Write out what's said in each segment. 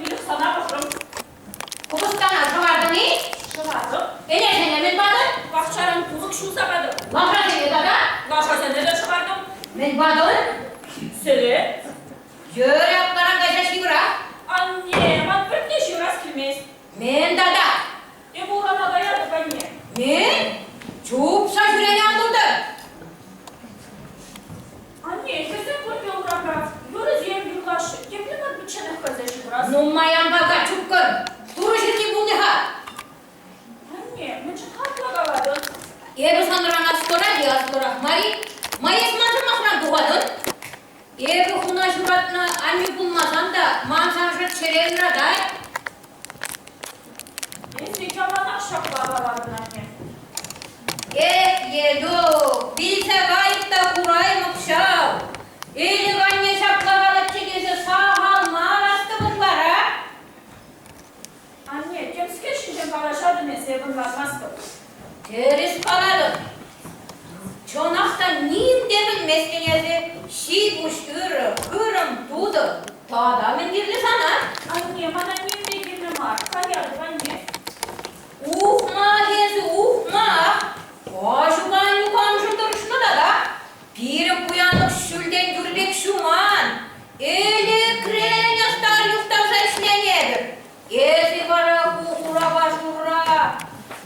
выльӑх сана пӑхрӑм. Купӑстана шӑвартӑн-и? Шӑвартӑм. Ӗнесене мӗн патӑн? Пахчаран курӑк ҫулса патӑм. Лашасене тата? Лашасене те шӑвартӑм. Мӗн патӑн? Сӗле. Йӗрӗ аппаран кайса ҫывӑрах. Анне, ман пӗртте ҫывӑрас килмест. Мӗн тата? Эпӗ урама каятӑп, анне. Мӗн? Чупса ҫӳренӗ ан пултӑр. Анне, хӗрсем пурте урамра. Юрӑсем юрлаҫҫӗ. Епле ман пӗчченех кайса ҫывӑрас? Нумай ан пака, чупкӑр. Турӑ ҫырни пулнӑ-ха. Анне, мӗншӗн хаклӑ калатӑн? Эпӗ санран аслӑрах е аслӑрах мар-и? Ма эс ман сӑмахран тухатӑн? Эпӗ хуна ҫуратнӑ аннӳ пулмасан та ман саншӑн чӗре ыратать. Эсӗ яланах ҫапла калатӑн, анне. Эх, Елюк, вилсе кайӑп та кураймӑп ҫав. Ӗлӗк анне ҫапла калатчӗ тесе сахал мар астӑвӑн вара. Анне, темскер ҫинчен калаҫатӑн эсӗ, эп ӑнланмастӑп. Тӗрӗс калатӑп. Чӑнах та ним те пӗлместӗн эсӗ. Ҫи-пуҫ ырӑ, хырӑм тутӑ. Тата мӗн кирлӗ сана? Анне, мана ним те кирлӗ мар. Каятӑп, анне. Ухмах эсӗ, ухмах! Аҫупа аннӳ камшӑн тӑрӑшнӑ тата? Пирӗн пуянлӑх ҫӳлтен юр пек ҫуман. Ӗлӗкрен ӑстар юхтарса ӗҫленӗ эпӗ. Эсӗ вара ку хурапа шурра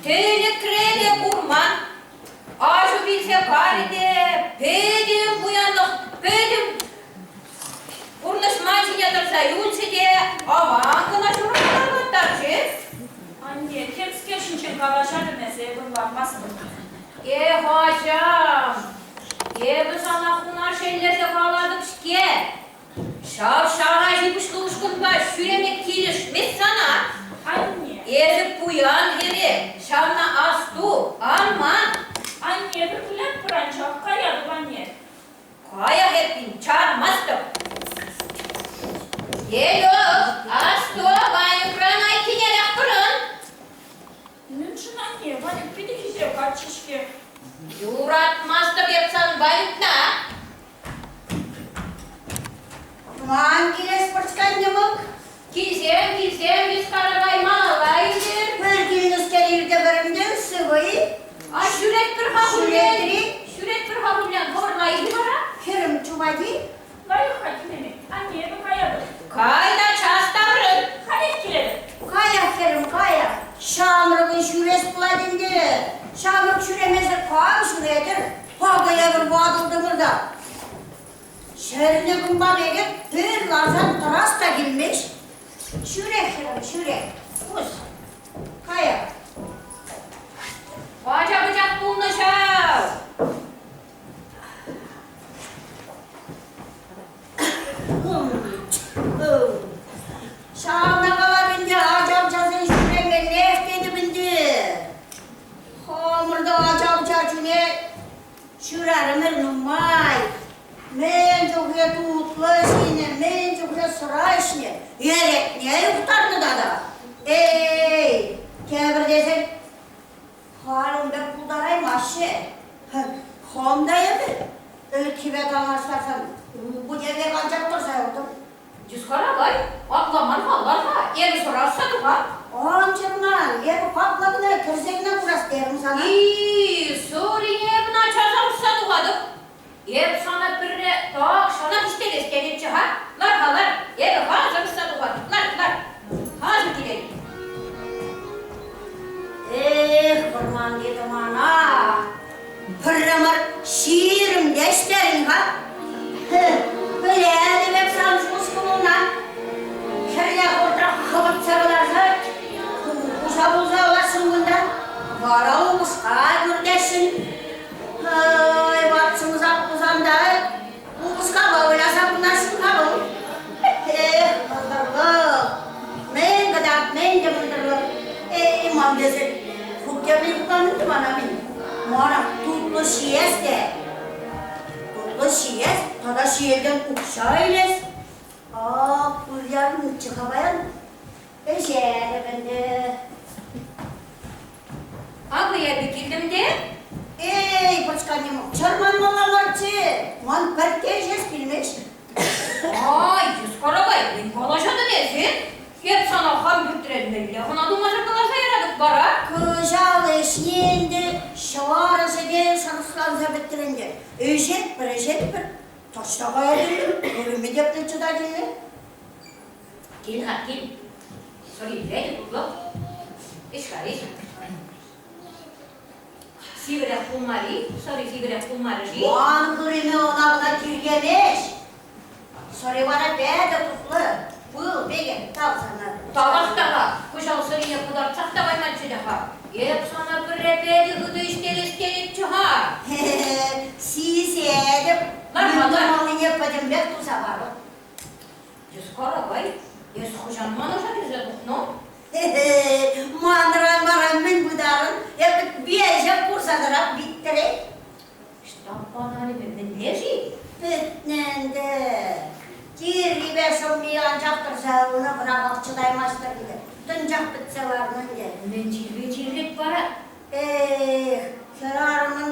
тӗлӗкре те курман. Аҫу вилсе карӗ те пӗтӗм пуянлӑх, пӗтӗм пурнӑҫ ман ҫине тӑрса юлчӗ те аван кӑна ҫуралса Анне, темскер ҫинчен калаҫатӑн эсӗ, эп ӑнланмастӑп. Эх, ачам, эпӗ сана хуна шеллесе калатӑп-ҫке. Ҫав ҫара ҫыпӑҫлӑ ушкӑнпа ҫӳреме килӗшмест сана. Анне. Эсӗ пуян хӗре, ҫавна асту, ан ман. Анне, эпир вылятпӑр анчах, каятӑп, анне. Каях эппин, чармастӑп. Елюк, асту, Ванюкран айккинерех пӑрӑн. Мӗншӗн, анне, Ванюк питӗ хитре каччӑ-ҫке. Юратмастӑп эп сан Ванюкна. Ман килес пӑрчкан йӑмӑк. Килсем, килсем, йӑскаракай малалла илтӗр. Пӗр килнӗскер иртӗпӗрӗм те сывӑ-и? А ҫӳретпӗр-ха хуллен. Ҫӳретпӗр-ха хуллен, хӑвӑрла илтӗ вара. Хӗрӗм чупать-и? Лайӑх-ха, кинеми. Анне, эпӗ каятӑп. Кай та час таврӑн. Халех килетӗп. Каях, хӗрӗм, каях. Ҫамрӑкӑн ҫӳрес пулать ӗнтӗ. Ҫамрӑк ҫӳремесӗр кам ҫӳретӗр? Пакӑ евӗр ватӑлтӑмӑр та. Ҫӗрнӗ кӑмпа пекех пӗр ларсан тӑрас та килмест. Ҫӳре, хӗрӗм, ҫӳре. Пус. Каях. Ача-пӑчах пулнӑ ҫав. Ҫавна калап ӗнтӗ, ача-пӑчасен ҫӳремеллех тетӗп ӗнтӗ. Хамӑр та ача-пӑча чуне ҫырарӑмӑр нумай. Мӗн чухлӗ тутлӑ ҫинӗ, мӗн чухлӗ сӑра ӗҫнӗ, эрехне юхтарнӑ тата. Эй, тепӗр тесен, халь ун пек пултараймаҫҫӗ. Хам та эпӗ ӗлӗкхипе танлаштарсан упӑте пек анчах тӑрса юлтӑм. Йӑскаракай, апла мар-ха, лар-ха, эпӗ сӑрасса туха. Ан чӑрман, эпӗ капла кӑна кӗрсе кӑна курас терӗм сана. И, сӑрине эпӗ начар усса тухатӑп. Эп сана пӗрре тахҫанах ӗҫтерес тенӗччӗ-ха. Лар-ха, лар, эпӗ хасӑр усса тухатӑп. Лар, лар, хасӑр килетӗп. Эх, вӑрманти тӑмана, пӗрре мар 20 те ӗҫтерӗн-ха. Пӗлетӗп эп сан шухӑш-кӑмӑлна. Хӗрле хуртрах хӑпартса кӑларса хуҫа пулса ларсӑн кунта. Вара упӑшка кӳртесшӗн. Ай, ватсӑмсах пулсан та упӑшкапа выляса пурӑнасшӑн-ха вӑл. Эх, мӑнтӑрлӑх! Мӗн кӑтарт, мӗн те мӑнтӑрлӑх. Эй, ман тесен, хуть те мӗн хӑтланнӑ мана мӗн. Мана тутлӑ ҫиес те. Тутлӑ ҫиес тата ҫиелтен укҫа илес. Ак, вылянччӗ-ха паян. Ӗҫетӗп ӗнтӗ. Акӑ эпӗ килтӗм те. Эй, пӑчканем, чӑрманмалла марччӗ. Ман пӗртте ӗҫес килмест. Ай, Юскарабай, мӗн калаҫатӑн эсӗ? мӗнле хӑна тумасӑр каласа яратӑп вара? Кӑҫал ӗҫне ӗнтӗ ҫӑварӑсӗпе шӑрӑхланса пӗтрӗ ӗнтӗ. Ӗҫетпӗр, ӗҫетпӗр. Таҫта каять ӗнтӗ, ырми те чӑтать ӗнтӗ. Кил-ха, кил. Сӑри вӗтӗ тутлӑ. Ӗҫ-ха, ӗҫ. Сивӗрех пулмарӗ-и? Сӑри сивӗрех пулмарӗ-ши? Ман хырӑмӗ ӑна-кӑна тиркемест. Сӑри вара пӗтӗ тутлӑ, пыл пекех тав сана. Тавах та-ха, кӑҫал сӑрине кӑтартсах та кайманччӗ те-ха. Эп сана пӗрре пӗтӗ хытӑ ӗҫтерес тенӗччӗ-ха. Сисетӗп, Лар-ха, лар. маллине пӗтӗмпех туса парӑп. Йӑскарабай, эс хӑҫан ман ӑша кӗрсе тухнӑ? Манран вара мӗн пытарӑн? Эпӗ веҫех курса тӑрап виттерет. Ҫтаппан арӑмӗ мӗнле-ши? Пӗтнӗ ӗнтӗ. Тиррипе шӑмми анчах тӑрса юлнӑ, вӑрахах чӑтаймастӑр ӗнтӗ. Тӑнчах пӗтсе ларнӑ ӗнтӗ. Мӗн чирпе чирлет вара? Эх, хӗрарӑмӑн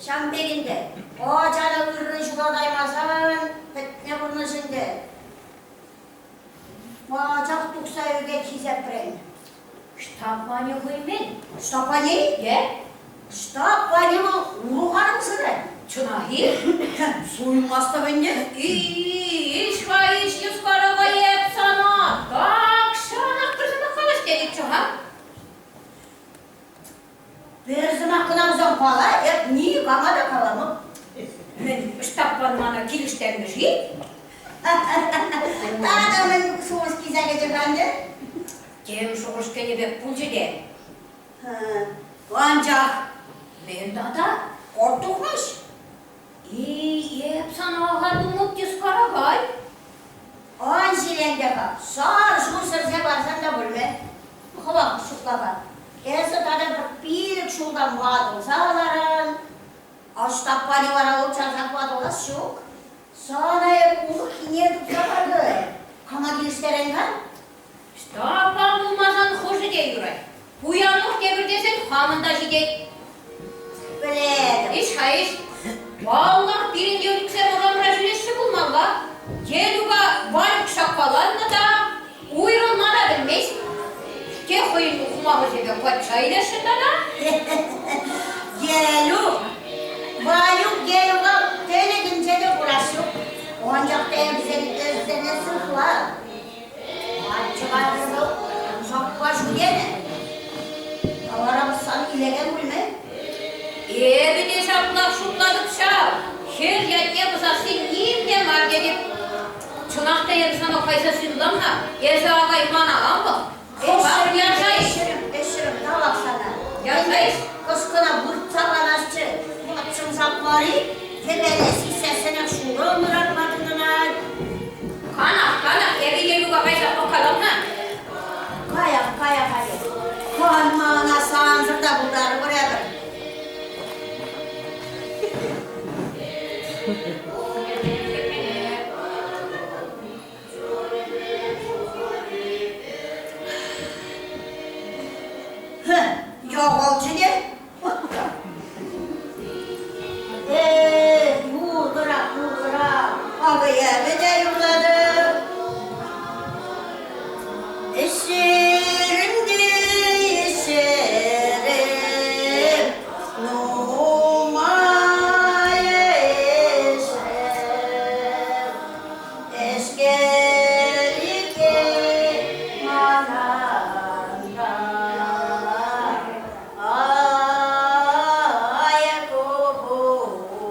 ҫавӑн пек ӗнтӗ. Ачана ыррӑн ҫухатаймасан пӗтнӗ пурнӑҫ ӗнтӗ. Пачах тухса ӳкет хисепрен. Ҫтаппанӗ хӑй мӗн? Ҫтаппани? Е? Ҫтаппани вӑл урӑх сырать. Чӑнах-и? Суймастӑп ӗнтӗ. И-и-и, иш Юскарова эп сана тахҫанах пӗр сӑмах калас тенӗччӗ-ха. Пӗр сӑмах кӑна пулсан кала, эп никама та каламӑп. Мӗн, Ҫтаппан мана килӗштермӗ-ши? Тата мӗн шухӑш килсе кӗчӗ-ха ӗнтӗ? Тем шухӑш кӗнӗ пек пулчӗ те. Анчах Мӗн тата? Хӑрт тухмасть. И, эп сана ахаль тумлӑк тӗс каракай. Ан ҫиленте-ха, сар ҫу сӗрсе парсан та пулмӗ. Хӑвах шутлаха. Эсӗ тата пӗр 5 ҫултан ватӑлса ларан. Ӑҫтаппани вара вӑл часах ватӑлас ҫук. Сана эп урӑххине тупса парӑп. Кама килӗштерен-ха? Ҫтаппан пулмасан хӑшӗ те юрать. Пуянлӑх тепӗр тесен хамӑн та ҫитет. Пӗлетӗп. Ӗҫ-ха ӗҫ. Паллах, пирӗн елчӗксем урамра ҫӳреҫҫӗ пулмалла. Елюка Ванюк ҫапкаланнӑ та уйрӑлма та пӗлмест. Те хӑйӗн ухмахӗсемпе качча илесшӗн тата? Елюк, Ванюк Елюка тӗлӗкӗнче те курас ҫук. Анчах та вӗсен ӗҫсене сыхлар. Каччӑ ҫапла ҫӳренӗ. Вара сан илекен пулмӗ. Эпӗ те ҫаплах шутлатӑп ҫав. Хӗр ятне пӑсасси ним те мар тетӗп. Чӑнах та эпӗ сана кайса сыхлам-ха. Эсӗ акай мана ан пӑх. Ӗҫрӗм, ӗҫрӗм, тавах сана. Ярса-и? Кӑшкӑна выртса парасчӗ. Атшӑн сапмари, хӗвеле сиссессӗнех шурӑ мӑратма тытӑнать. Канах, канах, эпӗ Елюка кайса пӑхкалам-ха. Каях, каях, Олег. Канма ӑна сансӑр та пултарӑпӑр эпӗр. Йӑхӑлчӗ те. Эх, юртӑрах, юртӑрах, акӑ эпӗ те юрлатӑп. Ӗҫерӗм те ӗҫерӗм, нумай ӗҫрӗм. Ӗҫкелӗхе манар-ха, ай, купуҫӑм.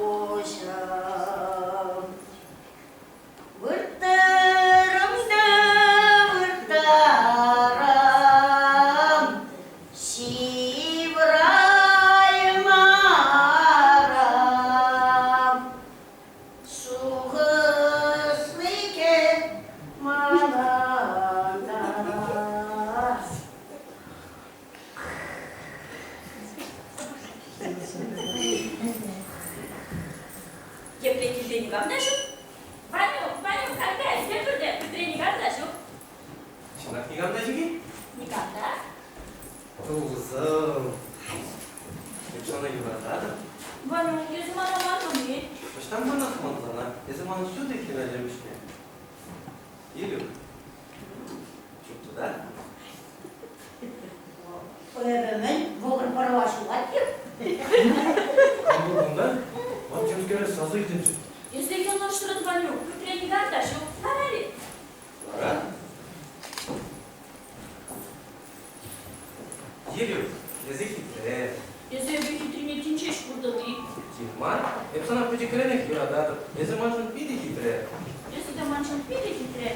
Выртӑрӑм та выртарам, ҫывӑраймарам. Шухӑшлике манана. Епле килте никам та ҫук. Ванюк, Ванюк, когда ӗҫле пӳрте, пӳртре никам та ҫук. Чӑнах никам та ҫук-и? Никам та. Тусӑм, эп сана юрататӑп. Ванюк, эсӗ мана манман-и? Ӑҫтан манас ман сана? Эсӗ ман ҫутӑ хӗвелӗм-ҫке. Илюк, чупту та? Эпӗ мӗн, вӑкӑр пӑрӑва ҫулать-и? Кам пур кунта? Ман темскере сасӑ илтӗнчӗ. Эсӗ йӑнӑшрӑн, Ванюк, пӳртре никам та ҫук. Ларар-и? Вара? Елюк, эсӗ хитре. Эсӗ эпӗ хитрине тин ҫеҫ куртӑн-и? Тин мар, эп сана пӗчӗкренех юрататӑп. Эсӗ маншӑн питӗ хитре. Эсӗ те маншӑн питӗ хитре.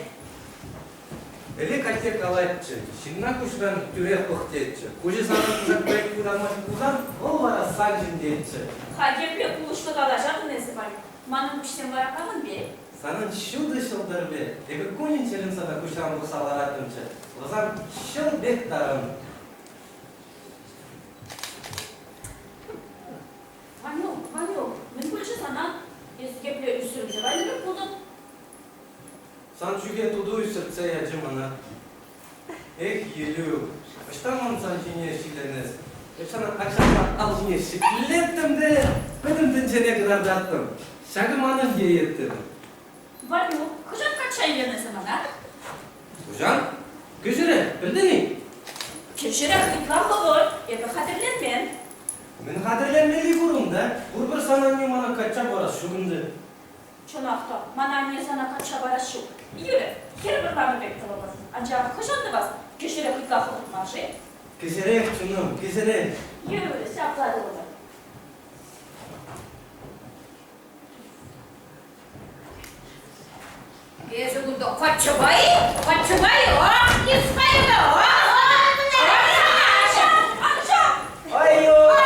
Ӗлӗк атте калатчӗ, ҫынна куҫран тӳрех пӑх тетчӗ. Куҫӗ санӑн кушак пек пытанмасть пулсан, вӑл вара сан ҫын тетчӗ. Халь епле кулӑшлӑ калаҫатӑн эсӗ, Ванюк. Манӑн куҫсем вара камӑн пек? Санӑн ҫутӑ ҫӑлтӑр пек. Эпӗ кунӗн-ҫӗрӗн сана куҫран пӑхса лараттӑмччӗ. Вӑсам ҫӑл пек тарӑн. Ванюк, Ванюк, мӗн пулчӗ сана? Эс епле ӳсӗрсе кайнӑ пек пултӑн? Сан ҫӳхе туту ӳсӗртсе ячӗ мана. Эх, Елюк, ӑҫтан ман сан ҫине ҫилленес? Эп сана ачапа ал ҫине ҫӗклеттӗм те пӗтӗм тӗнчене кӑтартаттӑм. Ҫакӑ манӑн тееттӗм. Ванюк, хӑҫан качча илнӗ эсӗ мана? Хӑҫан? Кӗҫӗре, пӗлтӗн-и? Кӗҫӗрех ытла хӑвӑрт, эпӗ хатӗрленмен. Мӗн хатӗрленмелли пур унта? Пурпӗр сан аннӳ мана качча парас ҫук ӗнтӗ. Чӑнах та, мана анне сана качча парас ҫук. Юрӗ, хӗр вӑрланӑ пек тӑвӑпӑр. Анчах хӑҫан тӑвас? Кӗҫӗрех ытла хӑвӑрт мар-ши? Кӗҫӗрех, чунӑм, кӗҫӗрех. Юрӗ, ҫапла тӑвӑпӑр. Эсӗ кунта каччӑпа-и? Каччӑпа-и? Ах, тискайка! Ах! Ай-ой!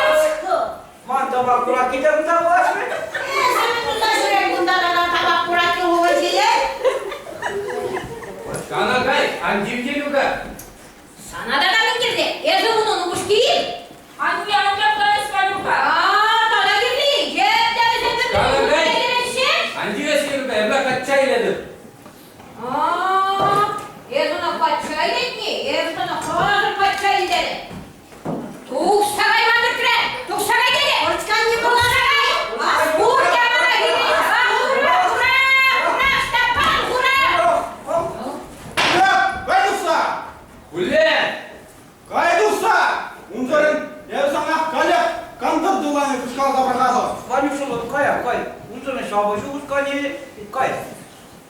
Ман табак куракки те кунта пулас-ши? Эсӗ мӗн туса ҫӳрен кунта тата табак куракки хӑвӑр ҫиет? Кана кай, ан тив Елюка. Сана та мӗн кирлӗ? Эсӗ унӑн упӑшки-и? Анне, анне каяс Ванюка. А, тата кирли! Епле вӗсем Кана кай! пӗр-пӗрне Ан тивес Елюка, эпӗ качча илетӗп. А, эс ӑна патша илетни? Эс ӑна хӑвӑр патша илтерӗ. Тухса кайман пӳртре! Тухса кай тете! Пӑрчкан не пулас! Пурте мана хирӗҫ! Ура! Ура! Ура! Ҫтаппан, ура! Кай тухса! Кулле! Кай тухса! Унсӑрӑн эп сана каллех кантӑр тылланӑ кускалса пӑрахатӑп. Ванюк шӑллӑм, кая, кай. Унсӑрӑн ҫапӑҫу хусканӗ, кай.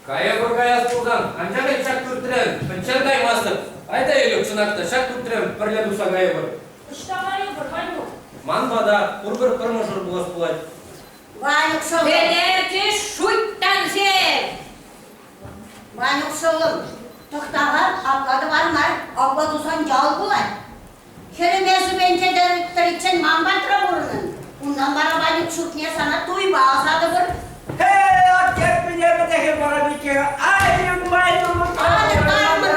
Кайӑпӑр каяс пулсан, анчах эп ҫак пӳртрен пӗччен каймастӑп. Айта, Илюк, чӑнах та, ҫак пӳртрен пӗрле тухса кайӑпӑр. Ӑҫта кайӑпӑр, Ванюк? Ман пата пурпӗр пӗр мӑшӑр пулас пулать. Ванюк шӑллӑм. Пӗтерчӗ шуйттансем! Ванюк шӑллӑм, тӑхтавар апла тӑвар мар, апла тусан ял пулать. Хӗрӗме сӳпенче тӑриччен ман патра пурӑнӑн. Унтан вара Ванюк ҫуртне сана туйпа ӑсатӑпӑр. Хей, атте-пине пӗтехе пара пике. Ай, май Атьӑр, тарӑмӑр,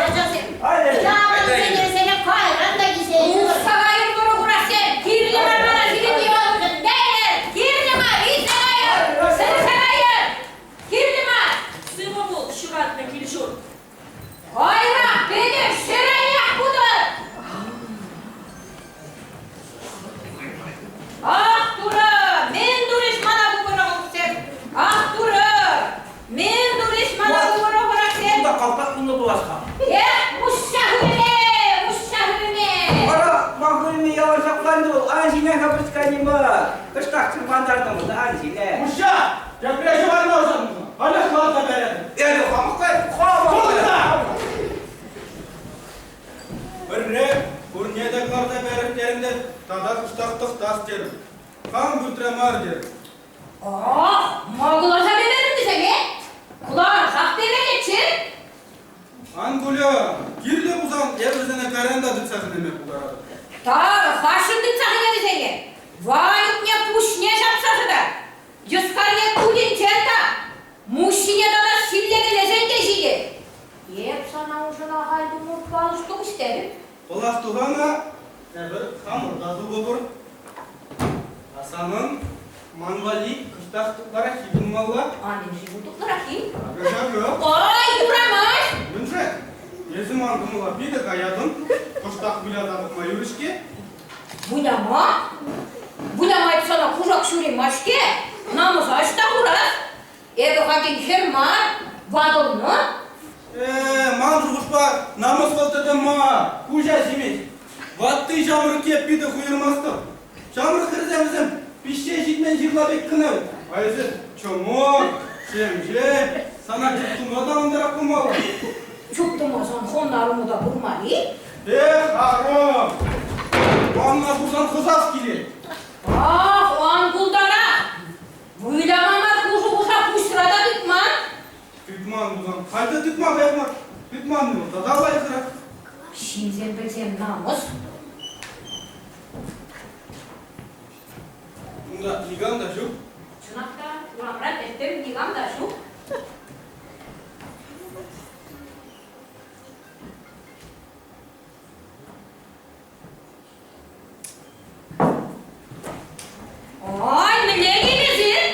ачасем. Ялӑн кайран та килсе илӗр. Тухса кайӑр вӑрӑ-хурахсем! Кирлӗ мар мана сирӗн ялшӑн! Кайӑр! Кирлӗ мар! Илсе кайӑр! Сӗрсе кайӑр! Кирлӗ мар! Сывӑ пул, ҫуратнӑ кил-ҫурт. Кайрах, пӗтӗм ҫӗрӗнех путӑр! Ах, Турӑ! Мӗн турӗҫ мана ку вӑрӑ-хурахсем? Ах, Турӑ! Мӗн турӗҫ мана ку вӑрӑ-хурахсем? Кунта калпак пулнӑ пулас-ха. Эх, муҫҫа хырӑме! Муҫҫа хырӑме! Вара ман хырӑмӗ ялан ҫакланчӗ вӑл. Ан ҫине-ха пӑчканӗ Кӑштах чӑрмантартӑм, ан ҫине. Муҫҫа! Тепре ҫӑварма ӑсатнӑ. Халех каласа каятӑн. Эпӗ хамах кай, хамах. Тулта! Пӗрре пурне те кӑларса перӗп терӗм те тата кӑштах тӑхтас терӗм. Хам пӳртре мар терӗм. Ах, мӑкӑласа пӗтернӗ тесене? Кӑларсах пӗтеретчӗ. Ан куля, кирлӗ пулсан эпӗ вӗсене кайран та тытса хӗнеме пултаратӑп. Тархасшӑн тытса хӗне вӗсене. Ванюкне пуҫне ҫапса шӑтар. Йӑскарне кутӗнчен та, муҫҫине тата силлекелесен те ҫитет. Эп сана уншӑн ахаль тума палӑш тухӗҫ-терӗм. Пулас тухана эпир хамӑр та тупӑпӑр. А санӑн ман валли кӑштах ытлараххи пулмалла. Аннен-ши ку тутлӑраххи? Акӑ ҫакӑ. Ой, юрамасть! Мӗншӗн? Эсӗ ман кӑмӑла питӗ каятӑн. Кӑштах выляса пӑхма юрӗ-ҫке. Выляма? Выляма эп сана кушак ҫури мар-ҫке. Намӑса ӑҫта хурас? Эпӗ хакин хӗр мар, ватӑлнӑ. Э, ман шухӑшпа намӑс вӑл тӗтӗм мар, куҫа ҫимест. Ватти ҫамрӑкки питӗ уйӑрмастӑп. Ҫамрӑк хӗрсем вӗсем пиҫсе ҫитмен ҫырла пек кӑна. А эсӗ чӑмӑр, ҫемҫе, сана чуптума та ӑнтарах пулмалла. Чуптумасан хон арӑму та пулман-и? Эх, арӑм! Манна курсан хӑсас килет. Ах, ан култарах! Выляма мар хушӑ-хуша пуҫра та тытман. Тытман пулсан, халь те тытма каяс мар. Тытманни вӑл тата лайӑхрах. Ҫынсем пӗлсен намӑс. Унта никам та ҫук. Чӑнах та, урамра тӗттӗм никам та ҫук. Ой, мӗнле килӗшет?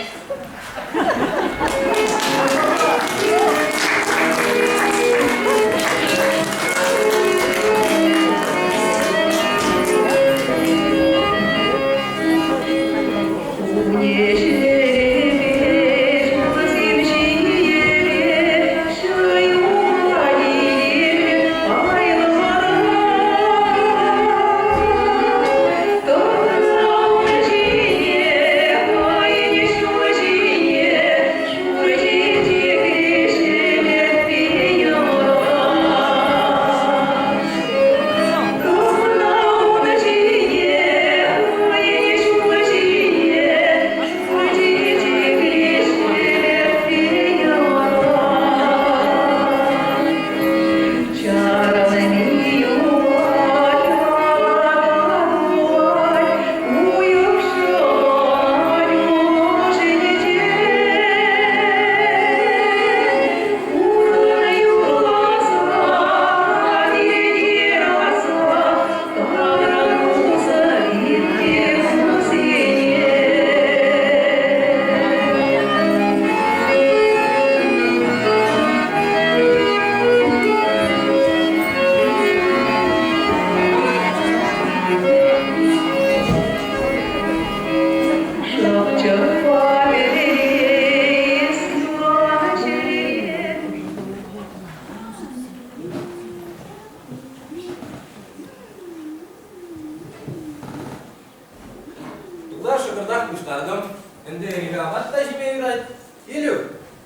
Тулта шӑкӑртах пуҫтартӑм. Ӗнтӗ ӗнтӗ апат та ҫиме юрать. Илюк,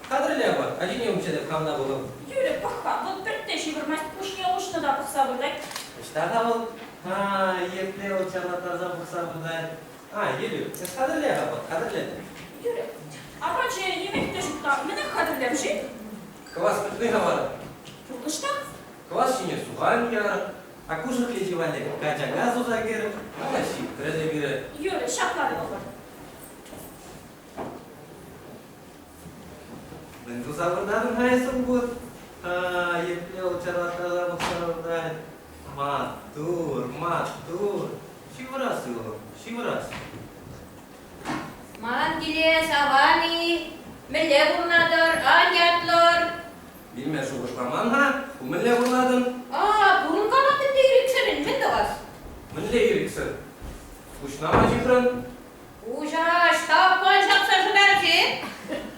хатӗрле апат, ачине умчӗтӗп хамна пулӑм. Юрӗ, пӑх-ха, вӑл пӗртте ҫывӑрмасть, пуҫне уҫнӑ та пӑхса выртать. Ӑҫта-ха вӑл? А, епле вӑл чарлаттарса пӑхса выртать. А, Елюк, эс хатӗрле-ха апат, хатӗрле. Юрӗ, апачӗ нимех те ҫук та, мӗнех хатӗрлем-ши? Кӑвас пӗтни-ха вара. Пурнӑҫ та. Кӑвас ҫине сухан яр, Акушер фестивале качака суса кӗр, ӑна ҫитрӗ те пире. Юрӗ, ҫапла тӑвӑпӑр. Мӗн туса выртатӑн-ха эс ун А, епле вӑл чарлаттарса пӑхса выртать. Маттур, маттур. Ҫывӑрас, ывӑлӑм, ҫывӑрас. Ман киле саван-и, мӗнле пурӑнатӑр, ан ятлӑр. Вилме шухӑшламан-ха, ху мӗнле пурӑнатӑн? А, пурӑнкалап ӗнтӗ ирӗксӗрӗн, мӗн тӑвас? Мӗнле ирӗксӗр? Пуҫна ма ҫыхрӑн? Пуҫа Ҫтаппан ҫапса шӑтарчӗ.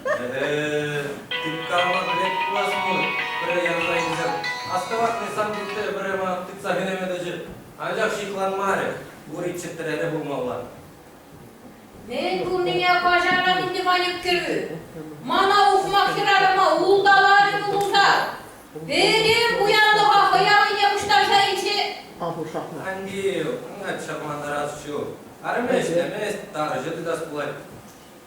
Э-э, тыткалама пӗлет пулас мур, пӗрре ярса илсен. Астӑватни сан пӳртре пӗрре мана тытса хӗнеме тӑчӗ. Анчах ҫыхланмарӗ, ури чӗтрере пулмалла. Мӗн пулнине каҫарать ӗнтӗ Ванюк кӗрӳ. Мана ухмах хӗрарӑма улталарӗ пулса. Пӗтӗм пуянлӑха хӑй аллине пуҫтарса илчӗ. Ан тив, ӑна чӑрмантарас ҫук. Арӑмӗ ӗҫлемест, тарҫӑ тытас пулать.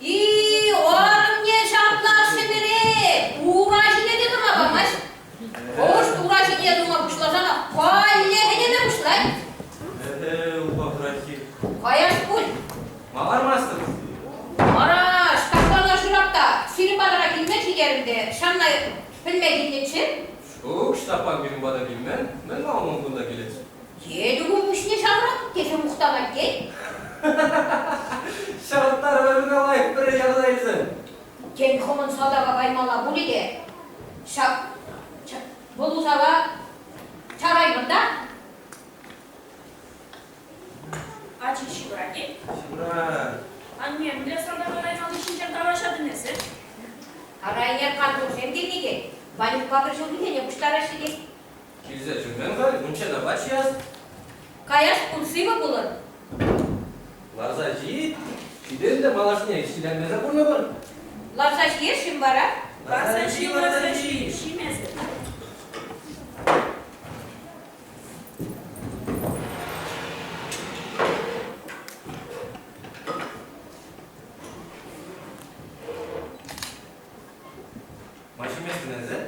И, арӑмне ҫапла ҫӗмӗрет, ура ҫине те тӑма памасть. Кӑшт ура ҫине тума пуҫласанах каллех ӗнеме пуҫлать. Э-э, упа-хураххи. Каяс пуль. Ма лармастӑн? Ара, Ҫтаппана шырап та сирӗн патӑра килме ҫитерӗм те, ҫавна пӗлме килнӗччӗ. Ҫук, Ҫтаппан пирӗн пата килмен. Мӗн ма унӑн кунта килет? Елюкӑн пуҫне ҫавӑрать тесе мухтанать тет. Ҫавӑрттарӑва кӑна лайӑх пӗрре ярса илсен. Тен, хӑвӑн салтака каймалла пулӗ те ҫак вӑл усала чараймӑн та? Ачи ҫывӑрать-и? Ҫывӑрать. Анне, мӗнле салтака каймалли ҫинчен калаҫатӑн эсӗ? Ара, ӗнер кантурсем килнӗ тет. Ванюкпа пӗр ҫулхисене пуҫтараҫҫӗ тет. Килсе чӗнмен халь, унччен апат ҫиес. Каяс кун сывӑ пулӑр. Ларса ҫит, ҫитен те малашне ҫиленмесӗр пурӑнӑпӑр. Ларса ҫиес-шим вара? Ларса ҫи, ларса ҫи, ҫимесӗр. Ма ҫиместӗн эсӗ?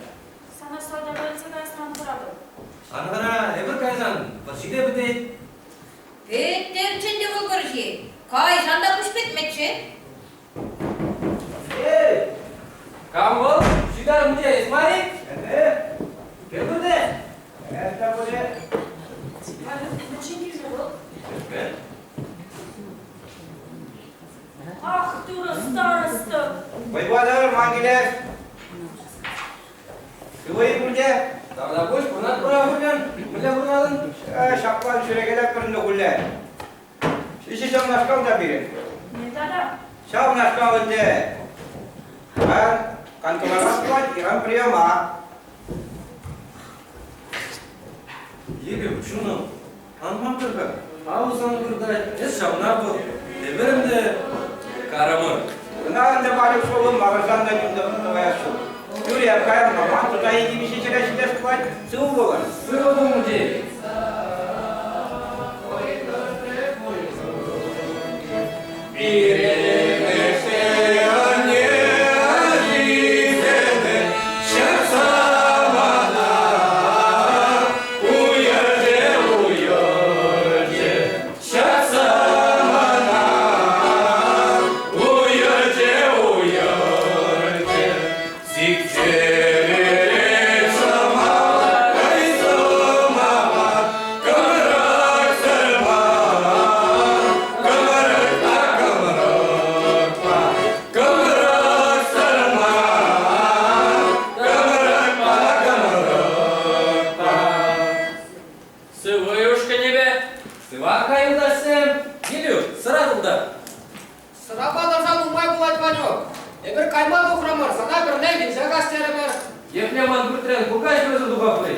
Сана салтака илсе каясран хӑратӑп. Ан хӑра, эпир кайсан вӑрҫи те пӗтет. Пӗттерчӗ те вӑл вӑрҫи. Кайсан та пуҫ пӗтмӗччӗ. Эй, кам вӑл? Ҫитар муча эс мар-и? Эпӗ. Кӗр Это пулӗ. Мӗншӗн килнӗ вӑл? Эпӗ. Ах, турӑ староста! Вӑйпа ман килес. Сывӑ-и пурте? Тавтапуҫ, пурӑнатпӑр хуллен. Мӗнле пурӑнатӑн? Ҫапла ҫӳрекеле пӗрнӗ хуллен. Ӗҫӗ ҫавнашкал та пирӗн. Не тата? Ҫавнашкал ӗнтӗ. Кантурарах пулать, Иран приема. Елюк, чунӑм, ан мантӑр-ха. Ав сан выртать, эс ҫавна пӑх. Эпӗрӗм те карӑмӑр. Ӑна ӗнтӗ Валюк шӑллӑм макӑрсан та тӑваяс ҫук. Юрий, кайрӑм-ха, ман тута икӗ-виҫӗ ҫӗре ҫитес пулать, сывӑ пулӑр. Сывӑ пул, мучи. Сывӑ ушкӑнӗпе сывах-ха юлташсем. Илюк, сӑра тултар. Сӑрапа тӑрса нумай пулать, Ванюк. Эпир кайма тухрӑмӑр, сана пӗрле килсе кас терӗмӗр. Епле ман пӳртрен курка ӗҫмесӗр тухап-и?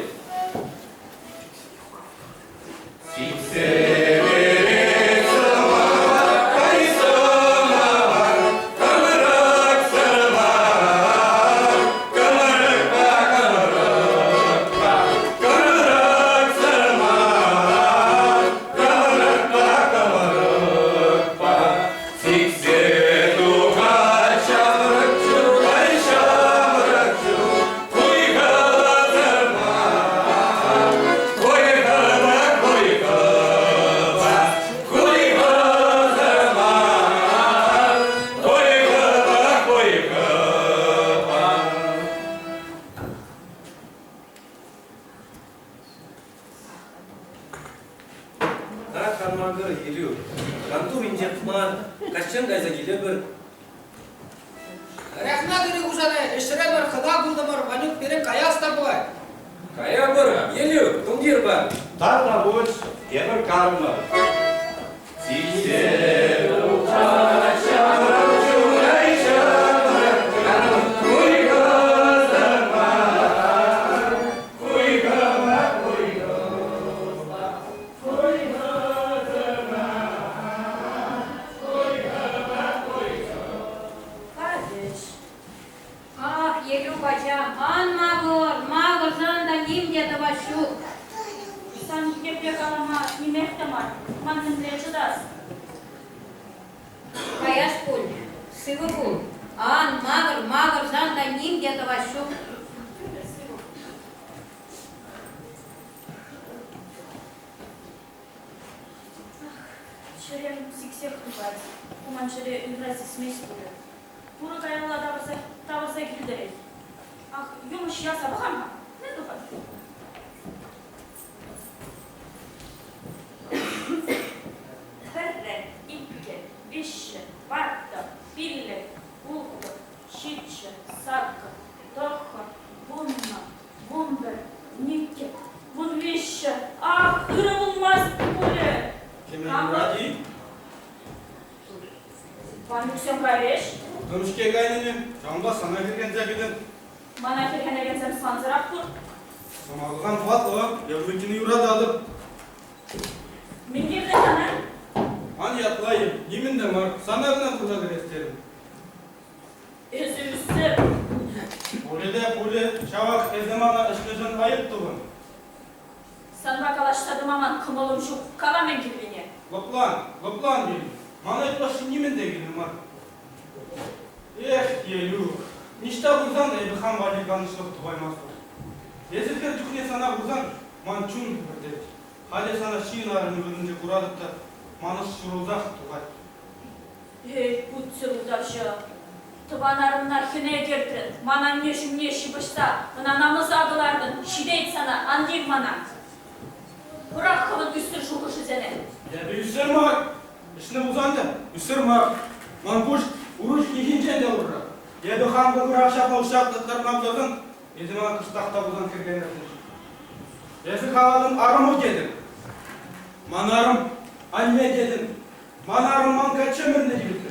Ах, Армагыр, Елюк, кантур инҫех мар, каҫчен кайса килӗпӗр. Рәхмәт ырӑ хушаны, ӗҫрӗмӗр, хӑта пултӑмӑр, Ванюк пирӗн каяс та пулать. Каятпӑр, Елюк, тумтир пар. Тавтапуҫ, тепӗр карӑмӑр. Кайрӗҫ. Ах, Елюк ачам, ан макӑр, макӑрсан та ним те тӑвас ҫук. Сан епле калама нимех те мар, ман мӗнле чӑтас? Каяс пуль, сывӑ пул. Ан макӑр, макӑрсан та ним те тӑвас ҫук. Сывӑ пул. Ах, чӗрем сиксех тухать. Ку ман чӗре ырра сисмест пулӗ. Турӑ каялла тавӑрса, тавӑрса килтӗрех. Ах, юмӑҫ ярса пӑхам-ха. Мӗн тухать? Пӗрре, иккӗ, виҫҫӗ, тӑваттӑ, пиллӗк, улттӑ, ҫиччӗ, саккӑр, тӑххӑр, вуннӑ, вунпӗр, вуниккӗ, вунвиҫҫӗ. Ах, ырӑ пулмасть пулӗ. Кӗме юрать-и? Ванюксем кайрӗҫ. Тӑм-ҫке кайнине, ҫавӑнпа сана хӗрхенсе кӗтӗм. Мана хӗрхенекенсем сансӑрах пур. Сӑмахӑсам хӑватлӑ, эпӗ юрататӑп. Мӗн кирлӗ сана? Ан ятлайӑм, нимӗн те мар, сана кӑна курса кӗрес терӗм. Эсӗ ӳссе. Пулӗ те пулӗ, ҫавах эсӗ мана ӗҫнӗшӗн айӑп тӑвӑн. Санпа калаҫса тӑма ман кӑмӑлӑм ҫук, кала мӗн кирлине. Лӑплан, лӑплан, Елюк. Мана ытлашши нимӗн те кирлӗ мар. Эх, Елюк, ниҫта пулсан та эпӗ хам валли канӑҫлӑх тупаймастӑп. Эсӗ хӗр чухне сана курсан ман чун хӗпӗртет. Халӗ сана ҫын арӑмӗ вырӑнче куратӑп та ман ӑс ҫурӑлсах тухать. Эй, путсӗр утарҫӑ! Тӑван арӑмна хӗне кӗртрӗн, ман анне ҫумне ҫыпӑҫса ӑна намӑса кӑлартӑн, ҫитет сана, ан тив мана. Пӑрах хӑвӑн ӳсӗр шухӑшӗсене. Эпӗ ӳсӗр мар. Ӗҫнӗ пулсан та ӳсӗр мар. Ман пуҫ урӑх нихинчен те урра. Эпӗ хам кӑкӑра ҫапла уҫса тыттарма пултарсан, эсӗ мана кӑштах та пулсан хӗрхенертӗн. Эсӗ калатӑн арӑму тетӗн. Ман арӑм анне тетӗн. Ман арӑм ман качча мӗнле тивӗҫлӗ?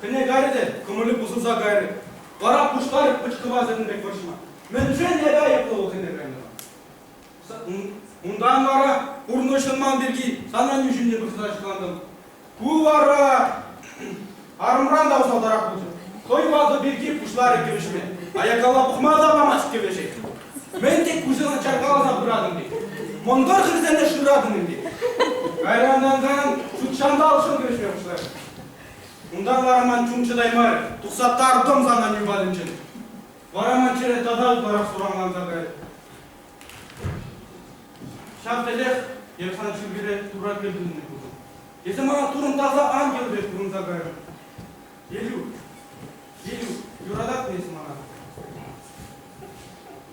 Хӑйне кайрӗ те кӑмӑлӗ пусӑлса кайрӗ. Вара пуҫларӗ пӑчкӑпа сӗтӗн пек вӑрҫма. Мӗншӗн эпӗ айӑплӑ вӑл хӑйне кайнӑ? Унтан вара пурнӑҫӑн ман пирки сан аннӳ ҫумне пырса ҫыхлантӑм. Ку вара арӑмран та усалтарах пулчӗ. Хӑй ватӑ пирки пуҫларӗ кӗвӗҫме. Аяккалла пӑхма та памасть кӗвӗҫет. Мӗн тек куҫӑна чаркаласа пыратӑн тет. Мӑнтӑр хӗрсене шыратӑн ӗнтӗ. Кайрантан-кайран ҫут ҫанталӑкшӑн кӗвӗҫме пуҫларӗ. Унтан вара ман чун чӑтаймарӗ, тухса тартӑм сан аннӳ патӗнчен. Вара ман чӗре тата ытларах суранланса кайрӗ. Ҫав тӗлех эп сан чиркӳре турра кӗлтунӑ пултӑм. Эсӗ мана турӑн таса ангел пек курӑнса кайрӑн. Елюк, Елюк, юрататӑн эсӗ мана.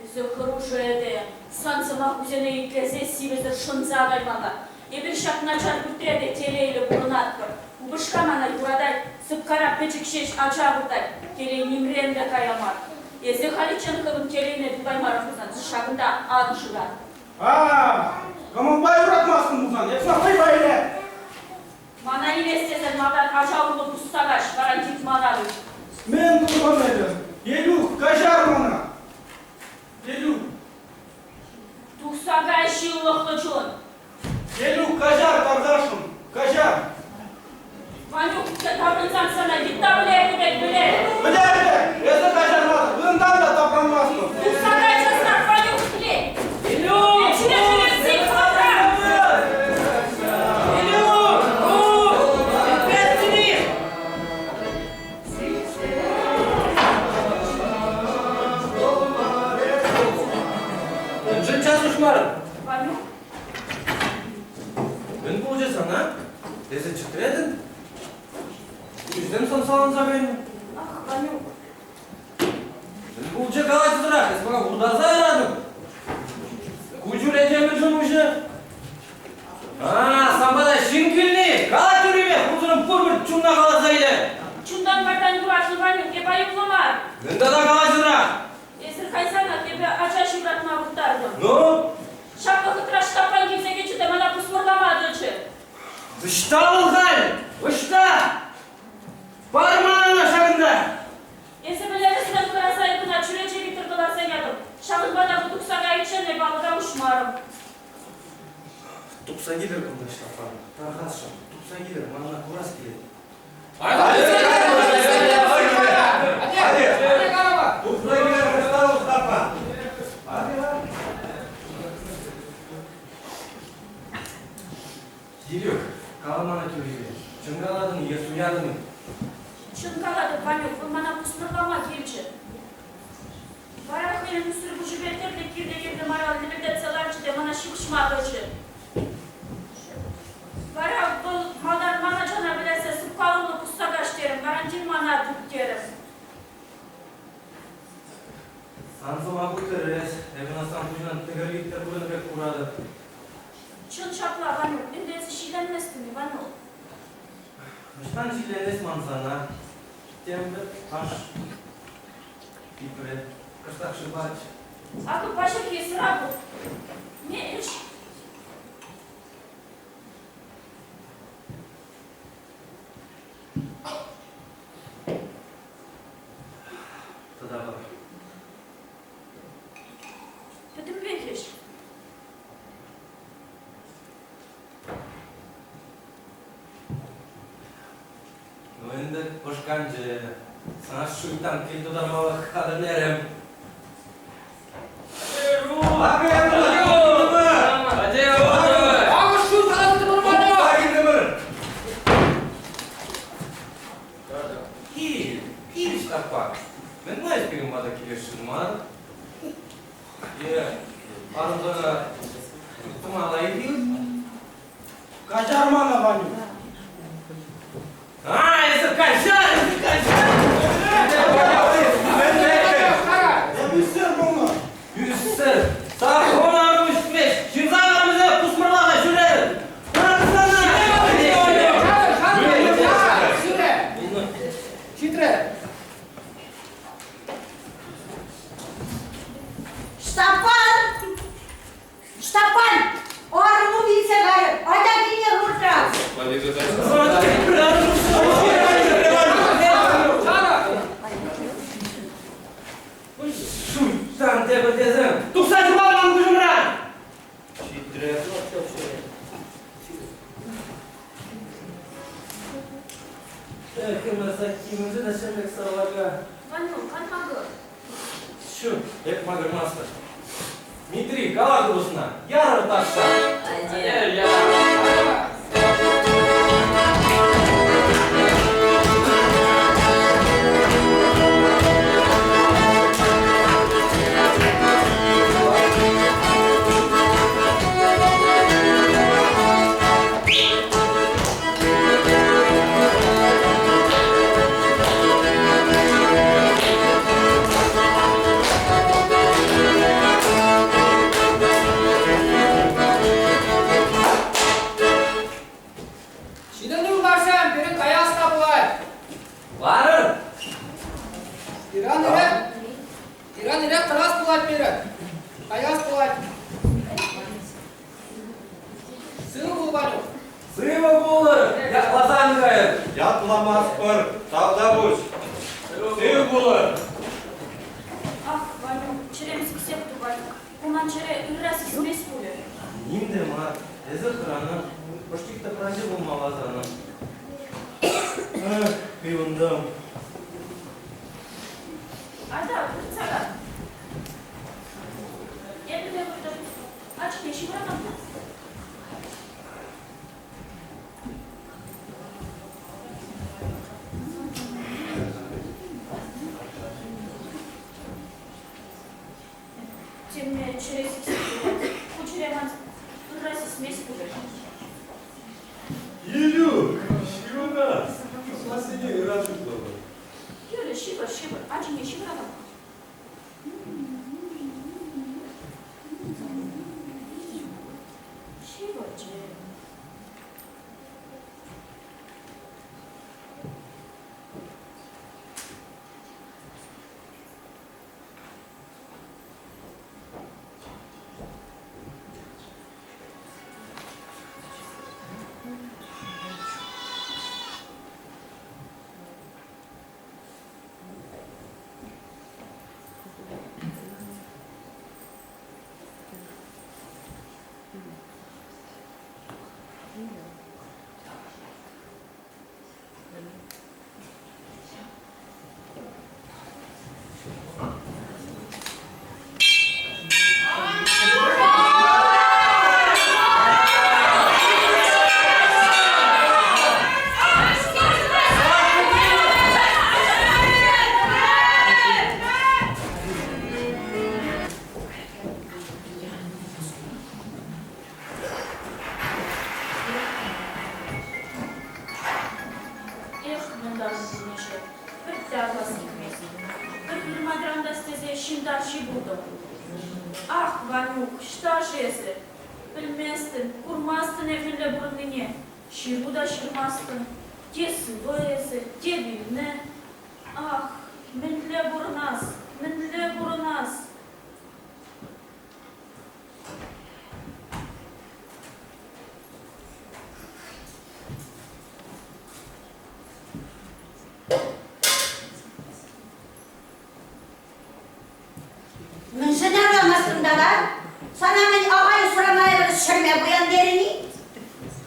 Эсӗ хӑрушӑ этем. Сан сӑмахусене итлесе сивӗсӗр шӑнса каймалла. Эпир ҫак начар пӳртре те телейлӗ пурӑнатпӑр. Упӑшка мана юратать, сыпкара пӗчӗк ҫеҫ ача выртать. Телей нимрен те кая мар. Эсӗ халиччен хӑвӑн телейне тупаймарӑн пулсан ҫакӑнта ан шыра. А, кӑмӑлпа юратмастӑн пулсан, эп сана хӑйпа иле. Мана илес тесен малтан ача урлӑ пусса каҫ, вара тип мана тыт. Мӗн турӑм эпӗ? Елюк, каҫар мана. Елюк. Тухса кай ҫылӑхлӑ чун. Елюк, каҫар, тархасшӑн, каҫар. Ванюк, таврӑнсан сана йытта вӗлернӗ пек вӗлер. Вӗлернӗ! Эсӗ каҫармасӑр, вырӑнтан та тапранмастӑн. Тухса кай часрах, Ванюк, киле. Елюк! Елюк! Илтместӗн-и? Мӗншӗн час уҫмарӑн? Ванюк. Мӗн пулчӗ сана? Эсӗ чӗтретӗн? Куҫсем сӑмсаланса кайнӑ. Ах, Ванюк. Мӗн пулчӗ калаҫусӑрах? Эс мана хуртарса яратӑн. Ку чӳрече мӗншӗн уҫӑ? А, сан пата ҫын килни! Кала тӳррипех, унсӑрӑн пурпӗр чунна каласа илӗ. Чунтан вартан юратнӑ Ванюк, эп айӑплӑ мар. Мӗн тата калаҫусӑрах? Эсир кайсанах эпӗ ача ҫывратма вырттартӑм. Ну? Ҫак вӑхӑтра Ҫтаппан килсе кӗчӗ те мана пусмӑрлама тӑчӗ. Ӑҫта вӑл халь? Ӑҫта? Пар мана ӑна ҫакӑнта! Эсӗ вӗлересрен хӑраса эп ӑна чӳрече витӗр кӑларса ятӑм. Ҫавӑнпа та вӑл тухса кайиччен эп алӑка уҫмарӑм. Тупса килӗр кунта, Ҫтаппан. Тархасшӑн, тупса килӗр, ман ӑна курас килет. Тупса килӗр, Ҫтаппан. Елюк, кала мана тӳррипе. Чӑн калатӑн-и е суятӑн-и? Чӑн калатӑп, Ванюк, вӑл мана пусмӑрлама килчӗ. Вара хӑйӗн ӳсӗр пуҫӗпе тӗрлӗ кирлӗ-кирлӗ мара лӗпӗлтетсе ларчӗ те мана ҫыпҫма тӑчӗ. Вара вӑл малтан ман ачана вӗлерсе сыпка урлӑ пусса каҫ терӗм, карантин мана тыт терӗм. Сан сӑмаху тӗрӗс, эпӗ ӑна сан пуҫунан тӗкӗр-виттӗр пынӑ пек куратӑп. Чӑн ҫапла, Ванюк, ӗнтӗ эсӗ ҫилленместӗн-и, Ванюк? Ӑҫтан ҫилленес ман сана? Темпӗр аш типрӗ, кӑштах шыпать. Акӑ паҫӑрхи сӑра пур. Ме ӗҫ. Тата пар. Пӗтӗмпех ӗҫ. Ӗнтӗ ӑш канчӗ. Сана шуйттан кил тутармалӑх хатӗрлерӗм. Кил, кил, Ҫтаппан. Мӗн лайӑх пирӗн пата килесшӗн мар? Е арӑмсана тумалла ил? Каҫар мана, Ванюк. А, эсӗ каҫар, эсӗ каҫар! Эп ӳсӗр пулнӑ. Ӳсӗр! Саккун арӑм ӳсмест, ҫынсан арӑмӗсене пусмӑрласа ҫӳрерӗн. Пӑрахсана! Ҫитрӗ. Ҫтаппан! Ҫтаппан! Арӑму вилсе кайрӗ. Атя килне хуртра. Шуйттан тепӗр тесен, тухса ҫухал ман куҫӑмран! Ҫитрӗ. Эх, ӗмӗр сакки, мӗншӗн ҫӗмӗк сарлака? Ванюк, ан макӑр. Ҫук, эп макӑрмастӑп. Митри, кала купӑсна, ярӑр ташша. Ҫитӗннӗ юлташсем, пирӗн каяс та пулать. Ларӑр! Иран ирех, Иран ирех тӑрас пулать пирӗн. Каяс пулать. Сывӑ пул, Ванюк. Сывӑ пулӑр! Ятласан кайӑр! Ятламастпӑр, тавтапуҫ. Сывӑ пулӑр! Ах, Ванюк, чӗрем сиксех тухать. Ку ман чӗре ырра сисмест пулӗ. Ним те мар. Эсӗ хӑранӑ. Ӑш-чик тӑпранчӗ пулмалла санӑн. Эх, ывӑнтӑм. Айта, выртса кай. Эпӗ те выртӑп. Ачине ҫывӑракан пул. Темме чӗре сиксе тухать. Ку чӗре ман ырра сисмест пулӗ. Елюк, ҫывӑнас. Тӑшмансене ырра шутлӑпӑр. Юрӗ, ҫывӑр, ҫывӑр. Ачине ҫывӑракан. Ҫывӑрчӗ. Эх, мӑнтарӑн пурнӑҫӗ, пӗртте арлас килмест. Пӗр хырӑма тӑрантас тесе ҫын тарҫи пултӑм. Ах, Ванюк, ӑҫта-ши эсӗ? Пӗлместӗн, курмастӑн эп мӗнле пурӑннине. Ҫыру та ҫырмастӑн. Те сывӑ эсӗ, те вилнӗ. Ах, мӗнле пурӑнас, мӗнле пурӑнас? Мӗншӗн арламастӑн тата? Сана мӗн ахаль усрама эпир ҫӗрме пуян терӗн-и?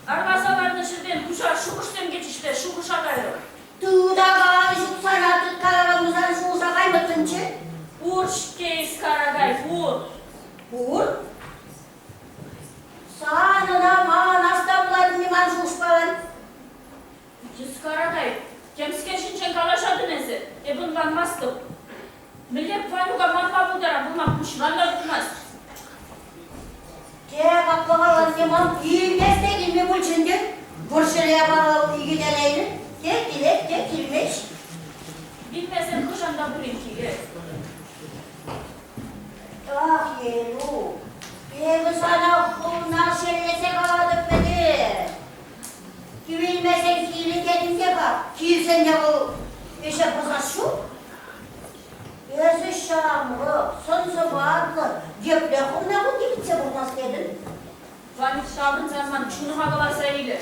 Армаса ларнӑ ҫӗртен пуҫа шухӑшсем кӗчӗҫ те шухӑша кайрӑм. Турӑ! калаттӑмччӗ. Пур-ҫке эс, Карагай, пур. Пур? Сан ӑна ман аста пулать ман шухӑшпалан. Йӑскара кай, темскер ҫинчен калаҫатӑн эсӗ, эп ӑнланмастӑп. Мӗнле Ванюка манма пултарам, вӑл ман пуҫран та тухмасть. Те капла ман килмест те килме пулчӗ ӗнтӗ. Вӑрҫӑри япала икӗ те килет, те килмест. Вилмесен хӑҫан та пулин килет. Ах, Елюк, эпӗ сана хӑвна шеллесе калатӑп вӗт. Кивелмесен килӗ тетӗн те-ха, килсен те вӑл ӗҫе пӑсас ҫук. Эсӗ ҫамрӑк, сӑн-сӑпатлӑ, епле хӑвна кун типӗтсе пурӑнас тетӗн? Ванюк ҫаврӑнсан ман чунӑма кӑларса илӗ.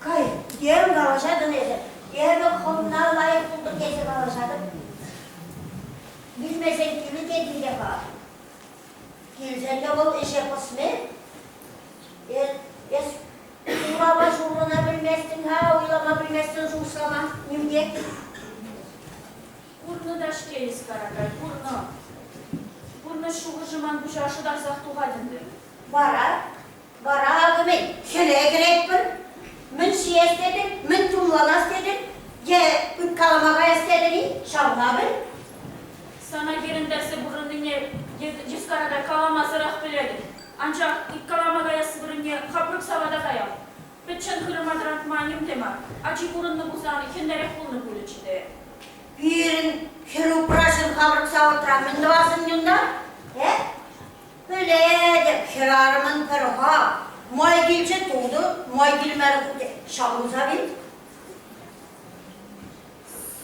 Кай, тем калаҫатӑн эсӗ. Эпӗ хӑвна лайӑх пултӑр тесе калаҫатӑп. Вилмесен килӗ тетӗн те-ха. Килсен те вӑл ӗҫе пӑсмӗ. Эс урапа ҫурӑна пӗлместӗн-ха, уйлама пӗлместӗн шухӑшлама ним те. Курнӑ та-ҫке эс, Каракай, курнӑ. Пурнӑҫ шухӑшӗ ман пуҫа шӑтарсах тухать ӗнтӗ. Вара, вара акӑ мӗн, хӗле кӗретпӗр. Мӗн ҫиес тетӗн, мӗн тумланас тетӗн, е ыткалама каяс тетӗн-и, ҫавна пӗл. Сана йӗрӗнтерсе пурӑннине Йӑскара каламасӑрах пӗлетӗп. Анчах ыткалама каяс вырӑнне хапрӑк савата каям. Пӗччен хырӑма тӑрантма ним те мар. Ачи пурӑннӑ пулсан хӗнтерех пулнӑ пулӗччӗ те. Пирӗн хӗр-упраҫӑн хапрӑк савӑтра мӗн тӑвасӑн юнта? Э? Пӗлетӗп, хӗрарӑмӑн пӗр хак. Май килчӗ тутӑ, май килмерӗ хутӗ. Ҫавӑнса вил.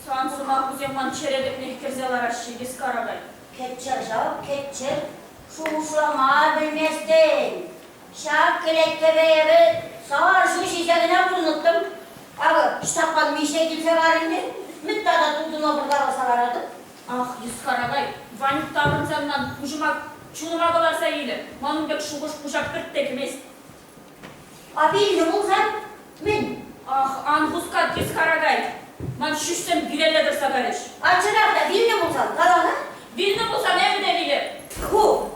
Сан сӑмахусем ман чӗре тӗпнех кӗрсе лараҫҫӗ, Йӑскаракай. Кӗтчӗр ҫав, кӗтчӗр. Шухӑшлама пӗлместӗн. Ҫак кӗлеткепе эпӗ сар ҫу ҫисе кӑна пурӑнӑттӑм. Акӑ, Ҫтаппан миҫе килсе варӗнтӗ? Мӗн тата тутуна пӑркаласа ларатӑн? Ах, Йӑскаракай, Ванюк таврӑнсан ман пуҫӑма чунӑма кӑларса илӗ. Ман ун пек шухӑш пуҫа пӗртте кӗмест. А вилнӗ пулсан мӗн? Ах, ан хускат, Йӑскаракай. Ман ҫӳҫсем вирелле тӑрса кайрӗҫ. А чӑнах та вилнӗ пулсан калана? Вилнӗ пулсан эпӗ те вилӗп. Тьху!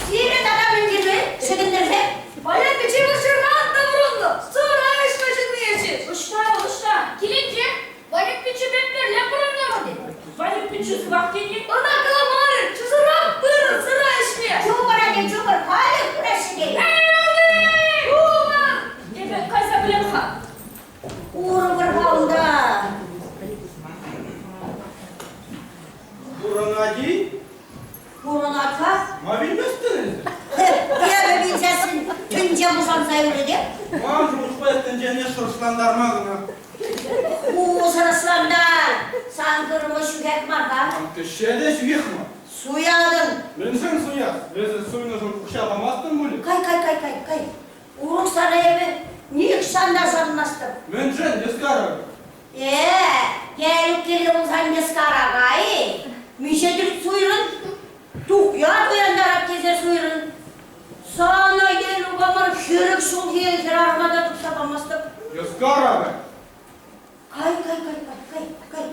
Сире тата мӗн кирлӗ? Шӗкӗнтерсе? Валя пичче вӑрҫӑран таврӑннӑ. Сӑра ӗҫме чӗннӗ-ши? Ӑҫта вӑл, ӑҫта? Килӗнче. Ванюк пиччепе пӗрле пурӑннӑ Ванюк пичче сывах тени? Ӑна каламарӗ, чусӑрах пырӑр сӑра ӗҫме. Чупӑр, ате, чупӑр, халӗ пыраҫҫӗ тейӗн. Эпӗ кайса пӗлем-ха. Курӑпӑр-ха унта. Пурӑнать-и? Пурӑнать-ха. Ма вилместӗн эсӗ? Эпӗ вилсессӗн тӗнче пушанса юлӗ те. Ман шухӑшпа тӗнчене шӑршлантарма кӑна. Ху сӑрӑслантар! Сан хырӑму ҫӳхех мар-ха. Ман кӗҫҫе те ҫӳхех мар. Суятӑн! Мӗншӗн суяс? Эсӗ суйнӑшӑн укҫа памастӑн пулӗ? Кай, кай, кай, кай, кай. Урӑх сана эпӗ нихҫан та шанмастӑп. Мӗншӗн, Йӑскаров? Э, Елюк кирлӗ пулсан Йӑскарова-и? Миҫе тӗрт суйрӑн? Тухья туянтарап тесе суйрӑн. Сана Елюка мар 40 ҫулхи хӗрарӑма та тупса памастӑп. Йӑскарова! Кай, кай, кай, кай, кай, кай.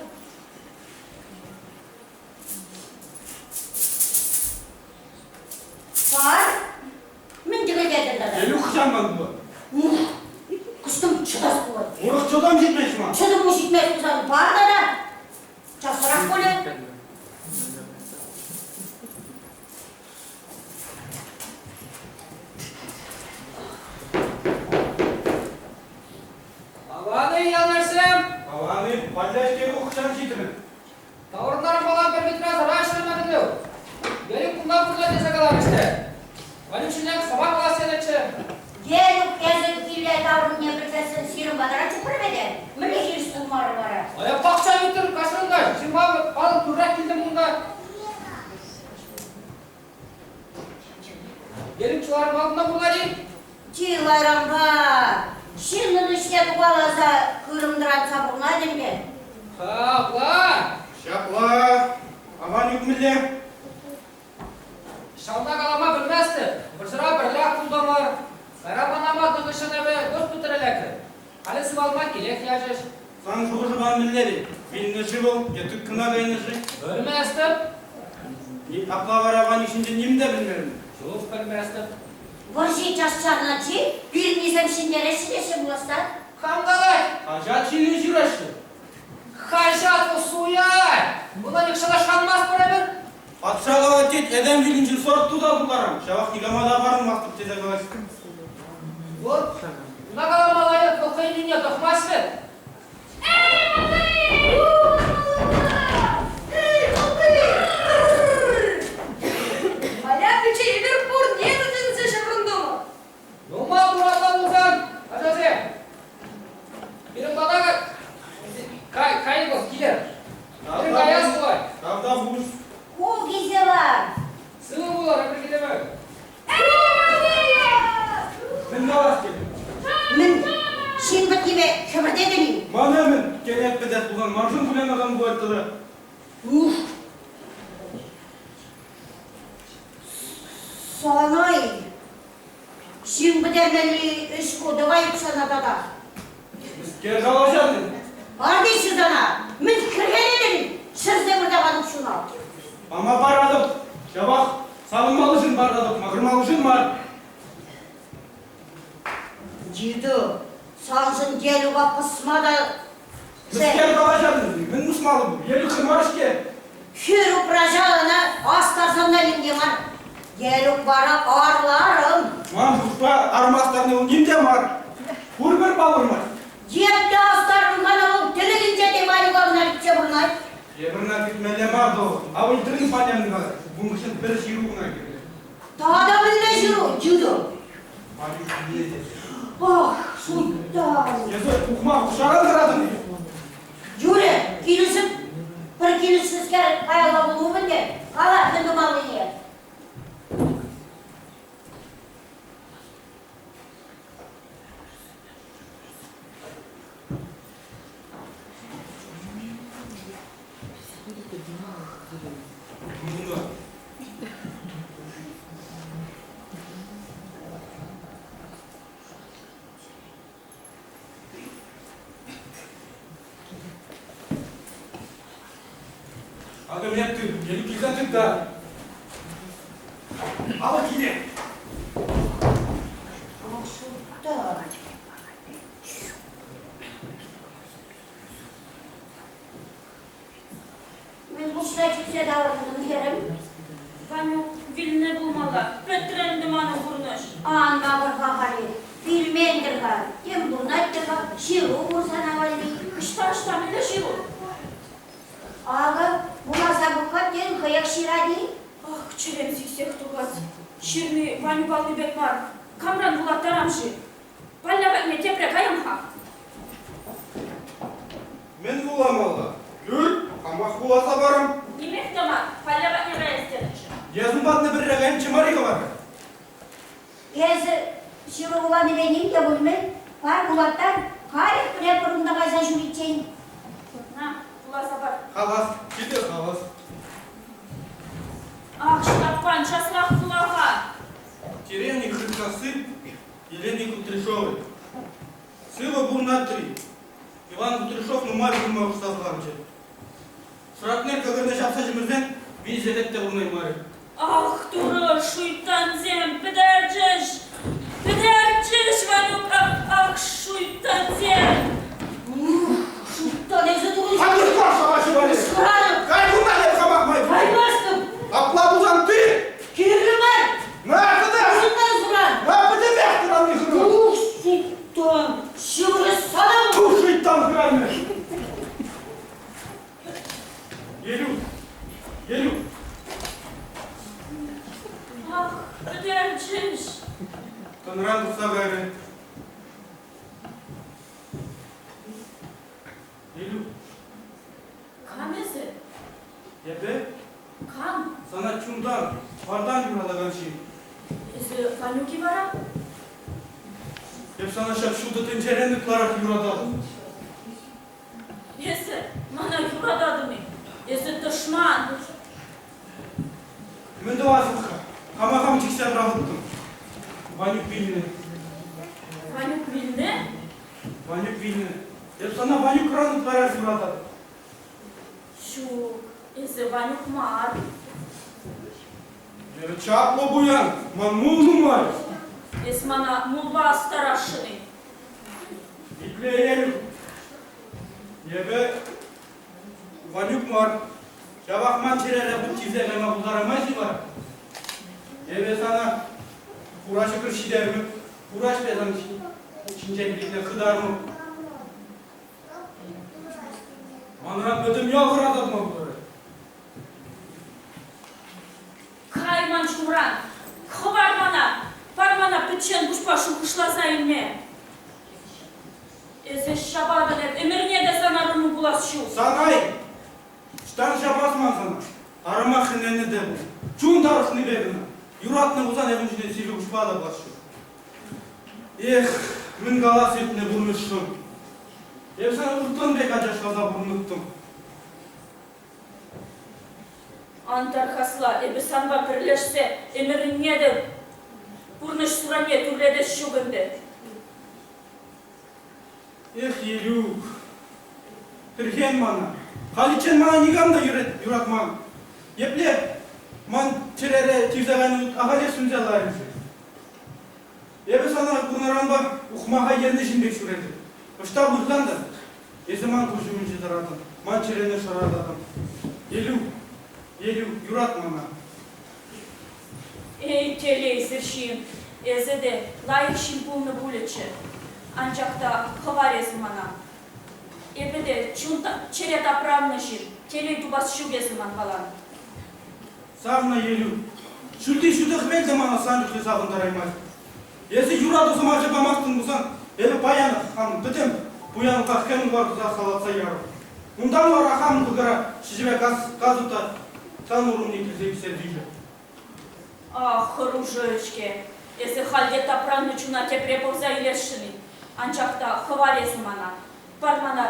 Пар, мӗн тӗкӗлтетӗн тата? Елюк хӑҫан ман пулать? Ух, кӑштӑм чӑтас пулать. Урӑх чӑтӑм ҫитмест ман. Чӑтӑму ҫитмест пулсан пар тата. Часрах пулӗ. Аван-и, ялнашсем? Аван-и, палляҫ-ҫке хӑҫан ҫитрӗн? Таврӑнар мала пӗр витра сӑра ӗҫлеме кӗтӳ. Елюк кунта пырса тесе каларӗҫ-те. Ванюк ҫине сӑмах калас тенӗччӗ. Елюк эсӗ киле таврӑннине пӗлсессӗн сирӗн патӑра чупрӗ вӗт Мӗнле хирӗҫ пулмарӗ вара? Ая пахча витӗр каҫрӑм та ҫырма палӑк туррах килтӗм унта. Елюк чыларма кунта пурӑнать-и? Чылайранпа ҫыннӑн ӗҫне тукаласа хырӑм тӑратса пурӑнать ӗнтӗ. Ҫапла. Ҫапла. Аван ӳкмелле. Ҫавна калама пӗлместӗп. Вӑрҫӑра пӗрлех пултӑмӑр. Кайра мана. Тыткӑна кайнӑ-ши? Пӗлместӗп. Апла вара Ванюк ҫинчен ним те пӗлмерӗн. Ҫук, пӗлместӗп. Вӑрҫи час чарӑнать-ши? Пирӗннисем ҫӗнтереҫҫӗ теҫҫӗ пулас-та. Кам калать? Хаҫат ҫине ҫыраҫҫӗ. Хаҫат вӑл суять! Ӑна нихҫан шанмастпӑр эпир. Патша калать тет, этем вилӗнчен сорт туса тултарам, ҫавах никама та парӑнмастӑп тесе калать. Вот, ӑна калама лайӑх, вӑл хӑйӗннине тӑхмасть вӗт. Аля пичче, эпир пурне те тӗлӗнсе ҫаврӑнтӑмӑр. Нумай пуласла пулсан, ачасем, пирӗн пата кайӑпӑр, килӗр. Пирӗн каяс пулать. Тавтапуҫ. Ку килсе лар. Сывӑ пулӑр, эпир килӗмӗр. Мӗн калас тетӗн? Мӗн, ҫын пӗтнипе хӗпӗртетӗн-и? Мана мӗн, кӗрет пӗтес пулсан маншӑн кулянакан пулать тата. Ух! Сана-и? Ҫын пӗтермелли ӗҫ ку, давай укҫана татах. Мӗскер калаҫатӑн? Пар теҫҫӗ сана. Мӗн хӗрхенетӗн ҫӗрсе выртакан укҫуна? Пама паратӑп. Ҫапах савӑнмаллишӗн паратӑп, макӑрмаллишӗн мар. Йытӑ, саншӑн Елюка пӑсма та Мӗскер калаҫатӑн? Мӗн пусмалли пур? Елюк мар-ҫке. Хӗр упраҫа ӑна астарсан та ним те мар. Елюк вара арларӑм. Ман шутпа армастарни вӑл ним те мар. Пурпӗр палӑрмасть. Епле астарӑн-ха вӑл тӗлӗкӗнче те Ванюка кӑна кӗтсе пурӑнать. Эпир ӑна кӗтмелле мар тӑв. Авӑн тӗрӗс панянни калать. Ун хыҫҫӑн пӗр ҫыру кӑна кирлӗ. Тата мӗнле ҫыру, йытӑ? Ванюк килет. Ах, шуйттан! Эсӗ ухмах укҫаран тӑратӑн-и? Юрӗ, килӗшӗп. Пӗр килӗшнӗскер каялла пулмӑп ӗнтӗ. Кала, мӗн тумаллине. Акӑ меня тыт, еле килсе тыт та. Алӑ киле. Мӗн пуҫра чиксе таврӑнтӑн, хӗрӗм? Ванюк вилнӗ пулмалла. Пӗтрӗ ӗнтӗ манӑн пурнӑҫ. Ан макӑр-ха халех. Вилмен-тӗр-ха. Тем пурнать-тӗр-ха. Ҫыру пур сана валли. Ӑҫта-ӑҫта мӗнле ҫыру? Акӑ, вуласа пӑх-ха, тен, хӑех ҫырать-и? Ах, чӗрем сиксех тухать. Ҫырни Ванюк алли пек мар. Камран вулаттарам-ши? Палля патне тепре каям-ха. Мӗн вуламалла? Кӳр, хамах вуласа парам. Нимех те мар, Палля патне каяс терӗччӗ. Эсӗ патне пӗрре каямччӗ мар-и-ха вара? Эсӗ ҫыру вуланипе ним те пулмӗ. Пар вулаттар, халех пӗре пӑрунта кайса ҫӳриччен. На, вуласа пар. Хавас, питӗ хавас. Ах, Ҫтаппан, часрах вула-ха. Теренник Хыркасси Елене Кудряшовой. Сывӑ пурӑнатӑр-и? Иван Кудряшов нумай пурӑнма хушса хӑварчӗ. Шрапнель кӑкӑрне ҫапса ҫӗмӗрсен виҫӗ рет те пурӑнаймарӗ. Ах, Турӑ, шуйттансем, пӗтерчӗҫ! Пӗтерчӗҫ, Ванюк, ах, ах, шуйттансем! Ух, шуйттан эсӗ турӑ. Кайӑкла шаваҫҫӗ, Валерий! Кай кунта, эп хамах май. Каймастӑп! Апла пулсан ты! Кирлӗ мар! На, тата! Пурӑнтан суран! На, пӗтӗмпех тӑранни хырӑм! Ух, шуйттан! Ҫывӑрӗ сана! Ух, шуйттан хыраймӗ! Елюк! Елюк! Ах, пӗтерчӗҫ! Тӑнран тухса кайрӗ. Елюк! Кам эсӗ? Эпӗ? Кам? Сана чунтан, вартан юратакан ҫын. Эсӗ Ванюк-и вара? Эп сана ҫак ҫутӑ тӗнчерен ытларах юрататӑп. Эсӗ мана юрататӑн-и? Эсӗ тӑшман! Мӗн тӑвасӑн-ха? Хама хам чиксе пӑрахӑттӑм. Ванюк вилнӗ. Ванюк вилнӗ? Ванюк вилнӗ. Эп сана Ванюкран ытларах юрататӑп. Ҫук, эсӗ Ванюк мар. Эпӗ чаплӑ пуян, ман мул нумай. Эс мана мулпа астарасшӑн-и? Итле, Елюк. Эпӗ Ванюк мар. Ҫавах ман чӗрере вут тивсе кайма пултараймасть-и вара? Эпӗ сана хура ҫӑкӑр ҫитермӗп, хура ӗҫпе сан ҫинчен питле хытармӑп. Манран пӗтӗм ял хӑраса тӑма пултарать. Кай ман ҫумран! Хӑвар мана! Пар мана пӗччен пуҫпа шухӑшласа илме! Эсӗ ҫапатӑн эп, ӗмӗрне те сан арӑму пулас ҫук. Сана-и? Ӑҫтан ҫапас ман сана? Арӑма хӗненӗ те пул. Чун тарӑхнипе кӑна. Юратнӑ пулсан эп ун ҫине сивӗ куҫпа та пулас ҫук. Эх, мӗн калас иртнӗ пурнӑҫшӑн. Эп сана ылтӑн пек ачашласа пурӑнӑттӑм. Ан тархасла, эпӗ санпа пӗрлешсе ӗмӗрне те пурнӑҫ суранне тӳрлетес ҫук ӗнтӗ. Эх, Елюк, хӗрхен мана. Халиччен мана никам та юратман. Епле ман чӗрере тивсе кайнӑ ахалех сӳнсе ларӗ-ши? Эпӗ сана курнӑранпа ухмаха ернӗ ҫын пек ҫӳретӗп. Ӑҫта выртан та, эсӗ ман куҫ умӗнче тӑратӑн, ман чӗрене шӑрататӑн. Елюк, Елюк, юрат мана. Эй, телейсӗр ҫын, эсӗ те лайӑх ҫын пулнӑ пулӗччӗ. Анчах та хӑвар эсӗ мана. Эпӗ те чун чӗре тапраннӑ ҫын, телей тупас ҫук эсӗ манпалан. Савнӑ Елюк, ҫӳлти ҫутӑ хӗвел те мана сан чухлӗ савӑнтараймасть. Эсӗ юрату сӑмахӗ памастӑн пулсан, эпӗ паян хам пӗтӗм пуянлӑха хӗм туса салатса ярӑп. Унтан вара хам кӑкӑра ҫӗҫӗпе касӑп та сан урӑмне килсе ӳксе вилӗп. Ах, хӑрушӑ-ҫке! Эсӗ халь те тапраннӑ чуна тепре пӑвса илесшӗн-и? Анчах та хӑвар эсӗ мана. Пар мана,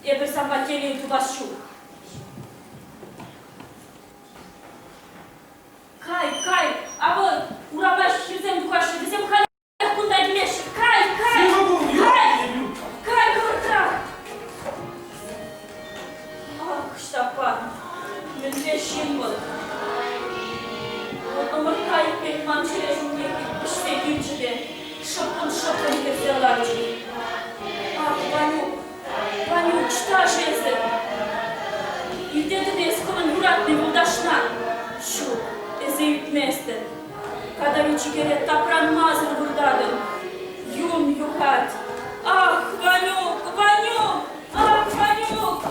эпӗ санпа телей тупас ҫук. Кай, кай, авӑ урапа хирсем тухаҫҫӗ, вӗсем халех кунта килеҫҫӗ. Кай, кай, кай, кай хӑвӑртрах. Ах, Ҫтаппан, мӗнле ҫын вӑл? Вӑл ӑмӑрткайӑк пек ман чӗре ҫумне вӗҫсе килчӗ те шӑппӑн-шӑппӑн кӗрсе ларчӗ. Ах, Ванюк, Ванюк, ӑҫта-ши эсӗ? Илтетӗн эс хӑвӑн юратнӑ юлташна? Ҫук, эсӗ илтместӗн. Катари чикӗре тапранмасӑр выртатӑн. Юн юхать. Ах, Ванюк, Ванюк, ах, Ванюк!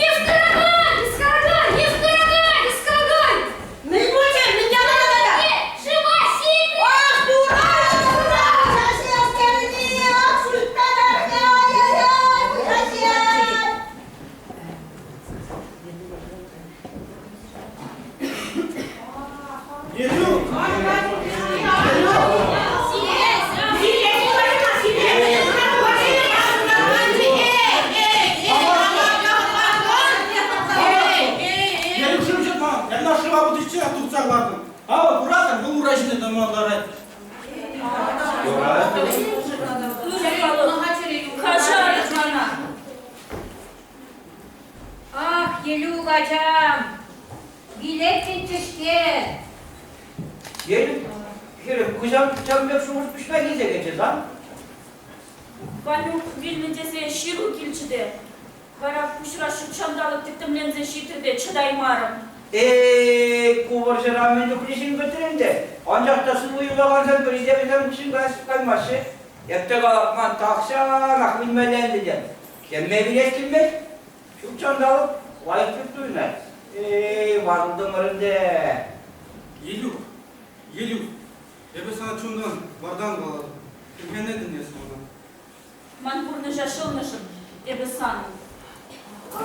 Евкараган! Искараган! Евкараган! Искараган! Мӗн пулчӗ? Мӗн япала тата? Шыва сикрӗ! Ах, тура, тура! Шашия скерни, ах, шуйттан ай-яй-яй, шашия! Елюк! Елюк шыв ҫӑтман, янна шыва путичченех туртса кӑлартӑм. Авӑ, куратӑн, вӑл ура ҫине тӑма ларать. Ырӑ халӑх, каҫарӑр мана. Ах, Елюк ачам, вилеттӗнччӗ-ҫке. Елюк, хӗрӗм, хӑҫан ҫавӑн пек шухӑш пуҫна килсе кӗчӗ сан? Ванюк вилнӗ тесе ҫыру килчӗ те, вара пуҫра ҫутҫанталӑк тӗттӗмленсе ҫитрӗ те чӑтаймарӑм. Эй, ку вӑрҫӑра мӗн чухлӗ ҫын пӗтрӗ ӗнтӗ. Анчах та сывӑ юлакансем пӗри те вӗсем хыҫҫӑн каймаҫҫӗ. Эп те калап, ман тахҫанах вилмелле ӗнтӗ те. Темме вилес килмест. Ҫут ҫанталӑк лайӑх пек туйӑнать. Эй, ватӑлтӑмӑр ӗнтӗ. Елюк, Елюк, эпӗ сана чунтан, вартан калатӑп. Хӗрхенетӗн эс мана. Ман пурнӑҫа ҫӑлнӑшӑн эпӗ санӑн.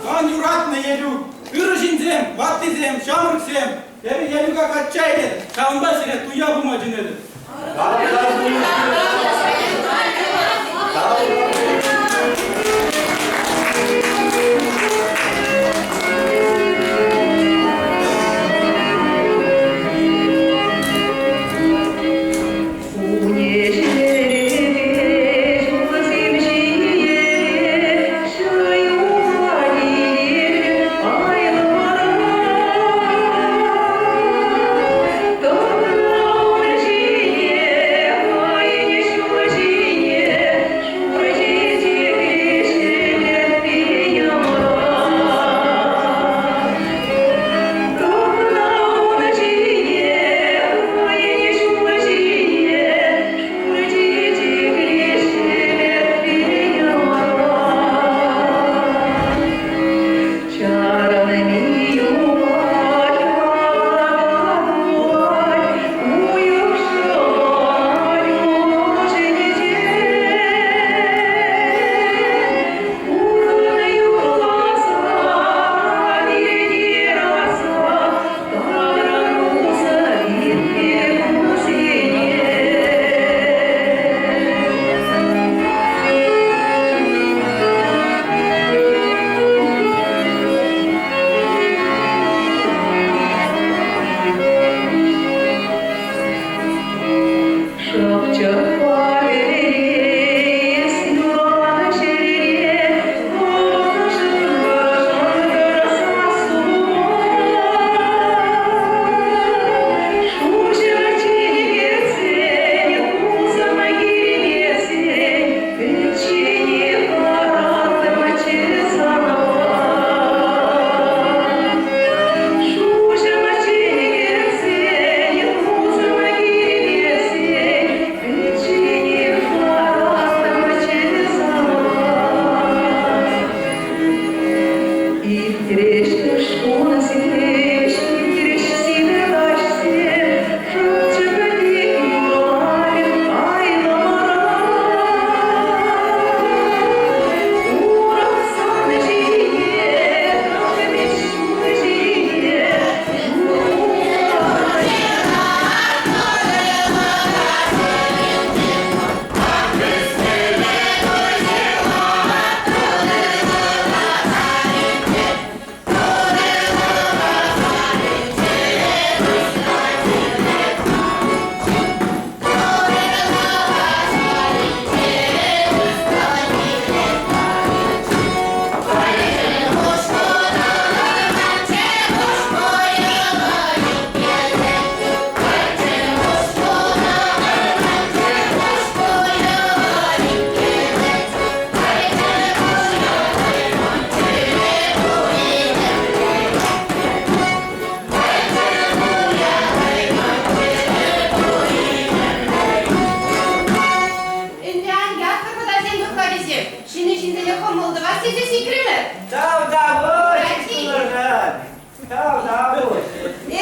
Ман юратнӑ Елюк, ырӑ ҫынсем, ваттисем, ҫамрӑксем, эпӗ Елюка качча илетӗп, ҫавӑнпа сире туя пыма чӗнетӗп. сикрӗмӗр. Тавтапуҫ, ывӑлӑм. Тавтапуҫ.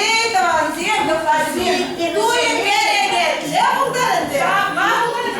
Эй, тӑвансем, тӑхлачсем, туйӑн перекетлӗ пултӑр ӗнтӗ. Ҫапла пултӑр.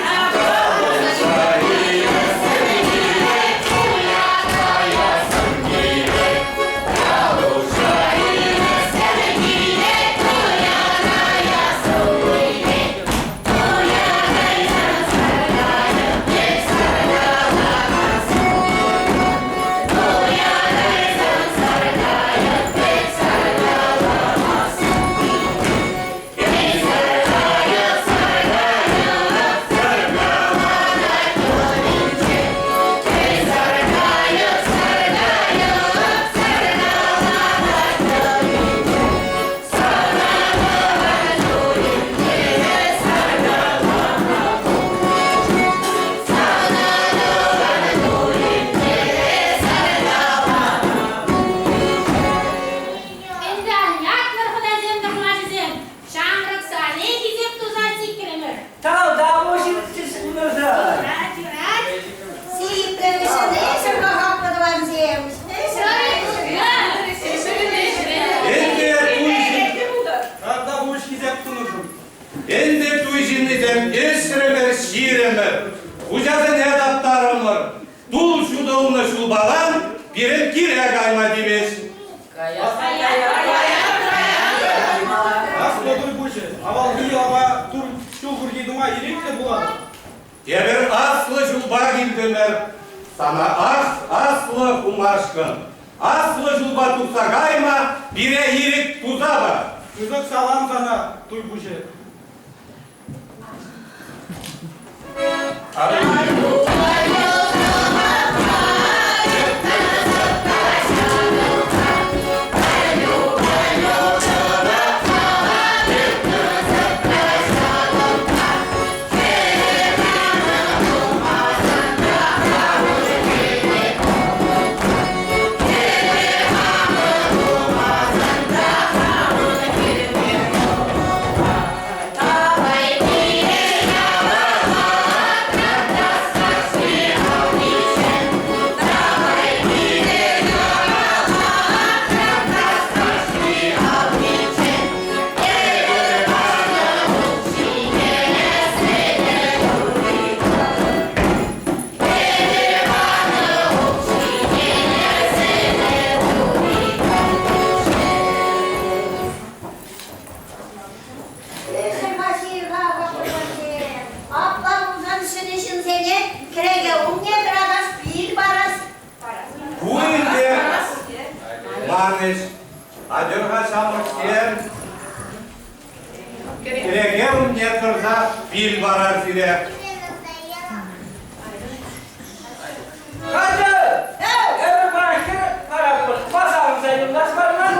Ӗнтӗ ятлӑр хӑнасем тӑхлачӑсем, ҫамрӑк сане хисеп туса сикрӗмӗр. Тавтапуҫ ывӑлӑм. Юрать, юрать. Сиплӗ вӗҫӗне ҫӑрха тӑвансем. Ӗнтӗ туй ҫын- Тавтапуҫ хисеп тунӑшӑн. Ӗнтӗ туй ҫыннисем ӗҫрӗмӗр, ҫирӗмӗр, хуҫасене таптарӑмӑр. Тул ҫутӑлнӑ ҫулпалан пирӗн киле кайма тивӗҫ. Аслӑ туй пуҫӗ, авалхи йӑлапа тур ҫул курки тума ирӗклӗ пулатӑп. Тепӗр аслӑ ҫулпа килтӗмӗр. Сана ас, аслӑ хумашкӑн. Аслӑ ҫулпа тухса кайма пире ирӗк туса пар. Пысӑк салам сана, туй пуҫӗ. Апла пулсан ҫӗнӗ ҫынсене кӗреке умне тӑратас, пил парас. Ку ӗнтӗ ман ӗҫ. Атьӑр-ха ҫамрӑксем. Кӗреке умне тӑрса пил парар сире. Катя! Эпӗ мана хӗр паратпӑр. Масамса юлас мар ман.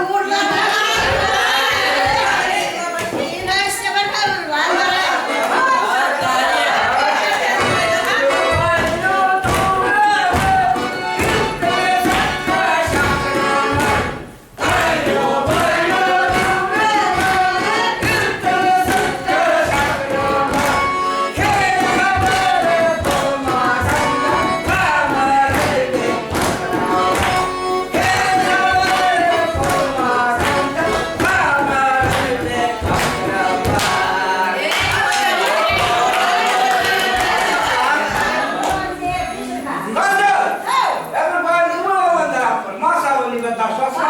Катя! Эпӗ паян ывӑлӑмӑн Масавӑннипе ташлас мар.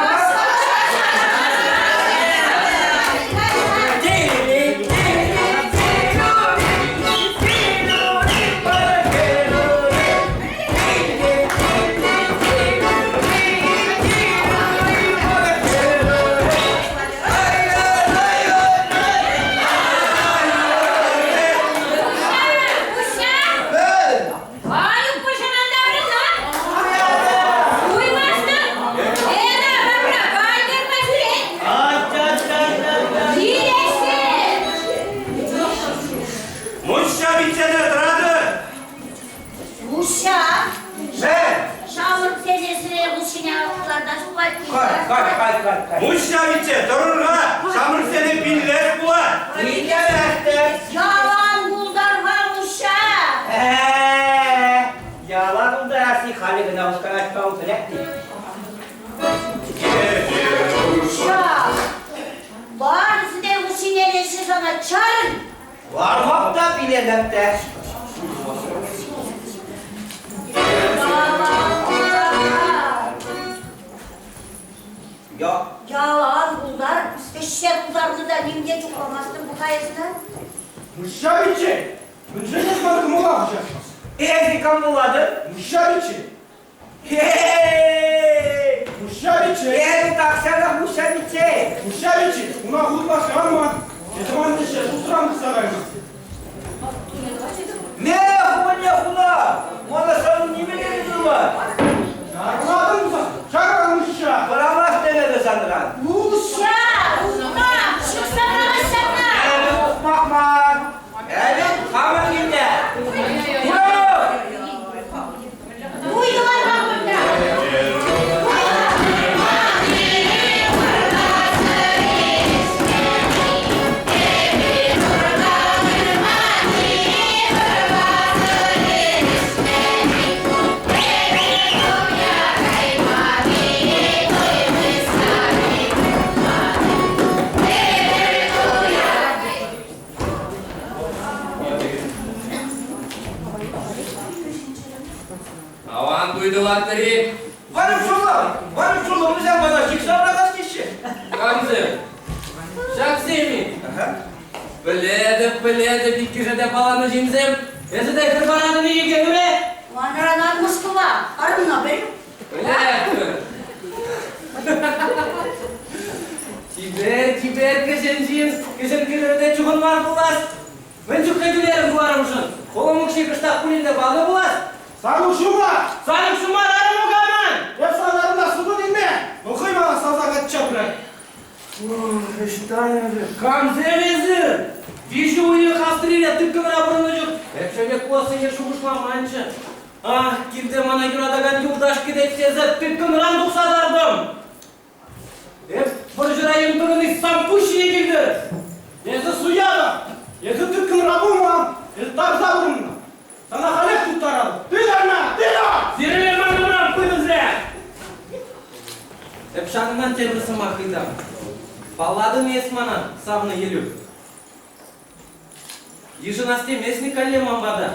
Уҫҫа! Ванюк пуҫӑнан таврӑннӑ! Суймастӑн! Эна, вӑрра, кайдерма ҫӳрет! Килеҫҫӗ! Мунча витене тӑратӑр! Муҫҫа, Ше! ҫамрӑксене сире куҫне лартас пулать. Кай, кай, кай, кай, кай. Мунча витсе тӑрӑр-ха! Ҫамрӑксене пиллес пулать! Ялан пултар-ха Муҫҫа. Ялан унта халӗ кӑна. ӑҫта вӑл пӗлет-и? Ҫак! Лар сӗтел хушшине леҫсе сана чарӑн! Лармап та, билетӗп те. Я. Ялан пултар, ӗҫсе пултарнӑ та ним те чухламастӑн пуха эсӗ. Муҫҫа пичче, мӗншӗн эс ман кӑмӑла хуҫасшӑн? Эсӗ кам пулатӑн? Муҫҫа пичче. Хе-хе! Муҫҫа пичче. Эсӗ тахҫанах Муҫҫа пичче. Муҫҫа пичче, уна хутлашса ан ман. Эсӗ ман ӗҫе шусран тухса кайма. Ме, хумӑнне хула! Мана санӑн нимӗне те тума. Чарматӑн пулсан, чаран Муҫҫа. Пӑрамас темелле санран. Муҫҫа, ухмах, ҫыхса пӑрахас ҫакна! Эпӗ ухмах мар. Эпӗ хамӑн килте. Ура! Уйрӑлар-ха кунта! Аван туйдылаттӑр-и? Ванюк ҫулла! Ванюк ҫулла вӗсем мана ҫыхса пӑрахас теҫҫӗ. Камсем? Ҫаксем-и? Пӗлетӗп, пӗлетӗп, иккӗшӗ те палланӑ ҫынсем. Эсӗ те хӗр паратӑн-и икӗ хӗре? Манран ан мӑшкӑла, арӑмна пӗл. Пӗлетпӗр. Чипер, чипер кӗҫӗн ҫын, кӗҫӗн кӗрӗвне чухӑн мар пулас. Мӗн чухлӗ тӳлерӗм ку арӑмшӑн? Хулӑм укҫи кӑштах пулин те паллӑ пулас. Сан укҫу мар! Сан укҫу мар, арӑму камӑн? Эп сан арӑмна сутӑн илме! Вӑл хӑй мана савса качча пырать. Ӑҫта эсӗ? Камсем эсир? Виҫӗ уйӑх Австрире тыткӑнра пурӑннӑ чух эпшене кулассине шухӑшламанччӗ. Ах, килте мана юратакан юлташ кӗтет тесе тыткӑнран тухса тартӑм. Эп вӑрҫӑра им тӑкӑнни сан пуҫ ҫине килтӗр. Эсӗ суятӑн! Эсӗ тыткӑнра пулман, эсӗ тарса пурӑннӑ. Сана халех тыттаратӑп. Тыт ӑна, тыт! Сире манран пытӑсем! Эп ҫакӑнтан тепӗр сӑмах ыйтам. Паллатӑн-и эс мана, савнӑ Елюк? Йышӑнас теместӗн калле ман пата.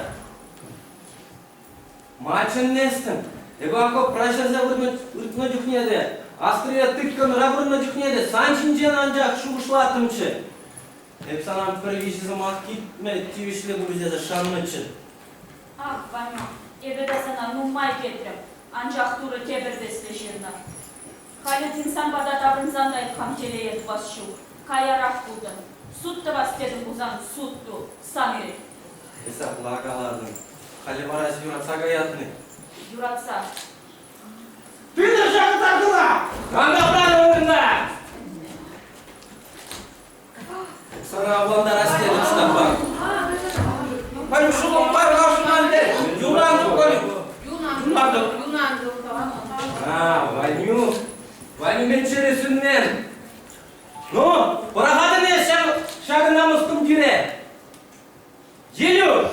Ма чӗнместӗн? Эпӗ окопра ҫӗрсе выртнӑ чухне те, Австрие тыткӑнра выртнӑ чухне те сан ҫинчен анчах шухӑшлаттӑмччӗ. Эп сана пӗр виҫӗ сӑмах килтме тивӗҫлӗ пуль тесе шаннӑччӗ. Ах, Ванюк, эпӗ те сана нумай кӗтрӗм, анчах Турӑ тепӗр тӗслӗ ҫырнӑ. Халӗ тин сан пата таврӑнсан та эп хам телее тупас ҫук. Каярах пултӑм. Суд тӑвас тетӗн пулсан суд ту, сан ирӗк. Эс апла калатӑн. Халӗ вара эс юратса каятни. Юратса. Тытӑр ҫакӑ таркӑна! Кантаптарӑ вырӑнта! Сана авлантарас тетӗп, Ҫтаппан. Палюк шӑллӑм тархасшӑн ӗнтӗ. Юрантӑм, Палюк. Юрантӑм. А, Ваню. Ваню мен чӗре сӳнмен. Ну, пӑрахатӑн эс ҫакӑн намӑс тумтире. Елюк!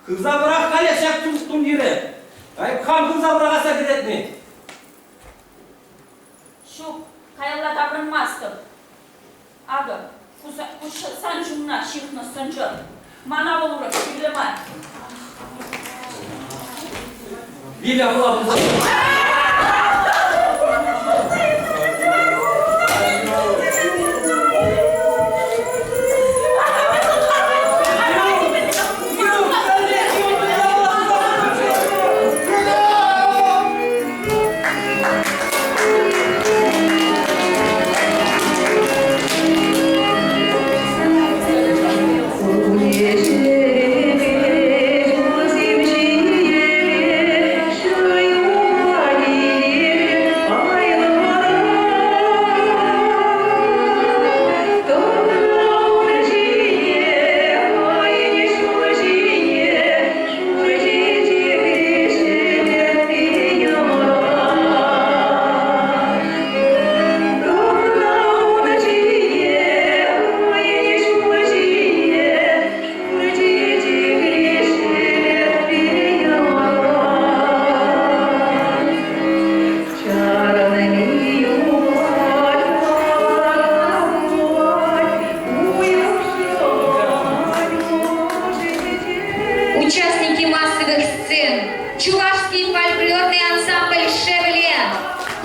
Хывса пӑрах халех ҫак тумтире. Ай, хам хывса пӑрахасса кӗтетни. Ҫук, каялла таврӑнмастӑп. Акӑ, ку сан ҫумна ҫыхнӑ сӑнчӑр. Мана вӑл урӑх кирлӗ мар. Виля була пулса.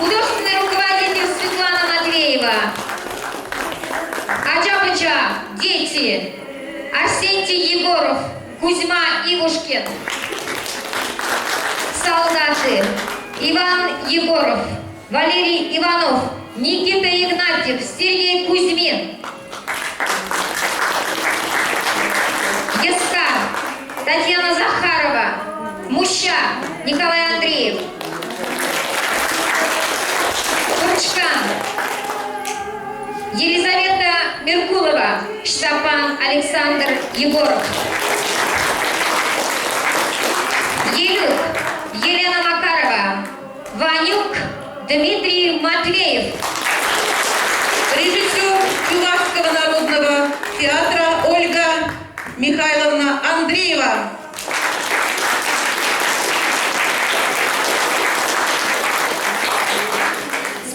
Художественный руководитель Светлана Матвеева. Ача-пӑча, дети. Арсентий Егоров, Кузьма Ивушкин. Солдаты. Иван Егоров, Валерий Иванов, Никита Игнатьев, Сергей Кузьмин. Еска, Татьяна Захарова, Муща, Николай Андреев. Курчкан, Елизавета Меркулова, Штапан Александр Егоров. Елюк, Елена Макарова, Ванюк Дмитрий Матвеев. Режиссер Чувашского народного театра Ольга Михайловна Андреева.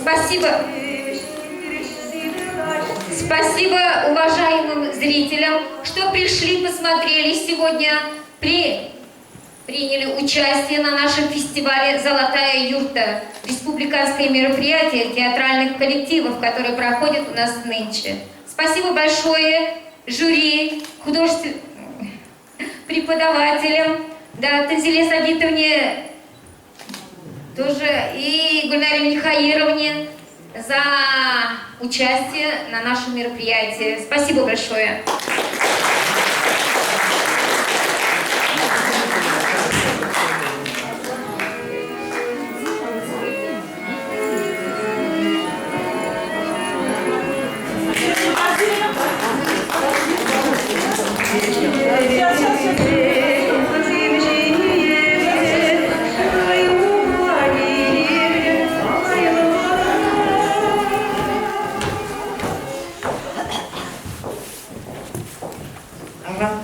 Спасибо. Спасибо уважаемым зрителям, что пришли, посмотрели сегодня, при, приняли участие на нашем фестивале «Золотая юрта» республиканское мероприятие театральных коллективов, которое проходит у нас нынче. Спасибо большое жюри, художественным преподавателям, да, Танзиле Сагитовне тоже и Гульнаре Михаиловне за участие на нашем мероприятии. Спасибо большое.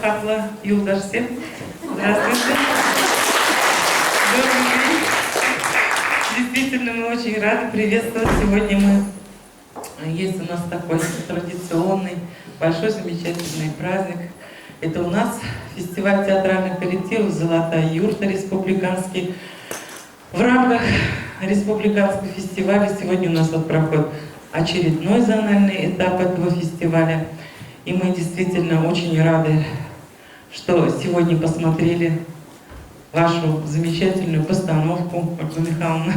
Аван юлташсем. Здравствуйте. Добрый день. Действительно, мы очень рады приветствовать. Сегодня мы есть у нас такой традиционный, большой, замечательный праздник. Это у нас фестиваль театральных коллективов «Золотая юрта» республиканский. В рамках республиканского фестиваля сегодня у нас вот проходит очередной зональный этап этого фестиваля. И мы действительно очень рады, что сегодня посмотрели вашу замечательную постановку, Ольга Михайловна.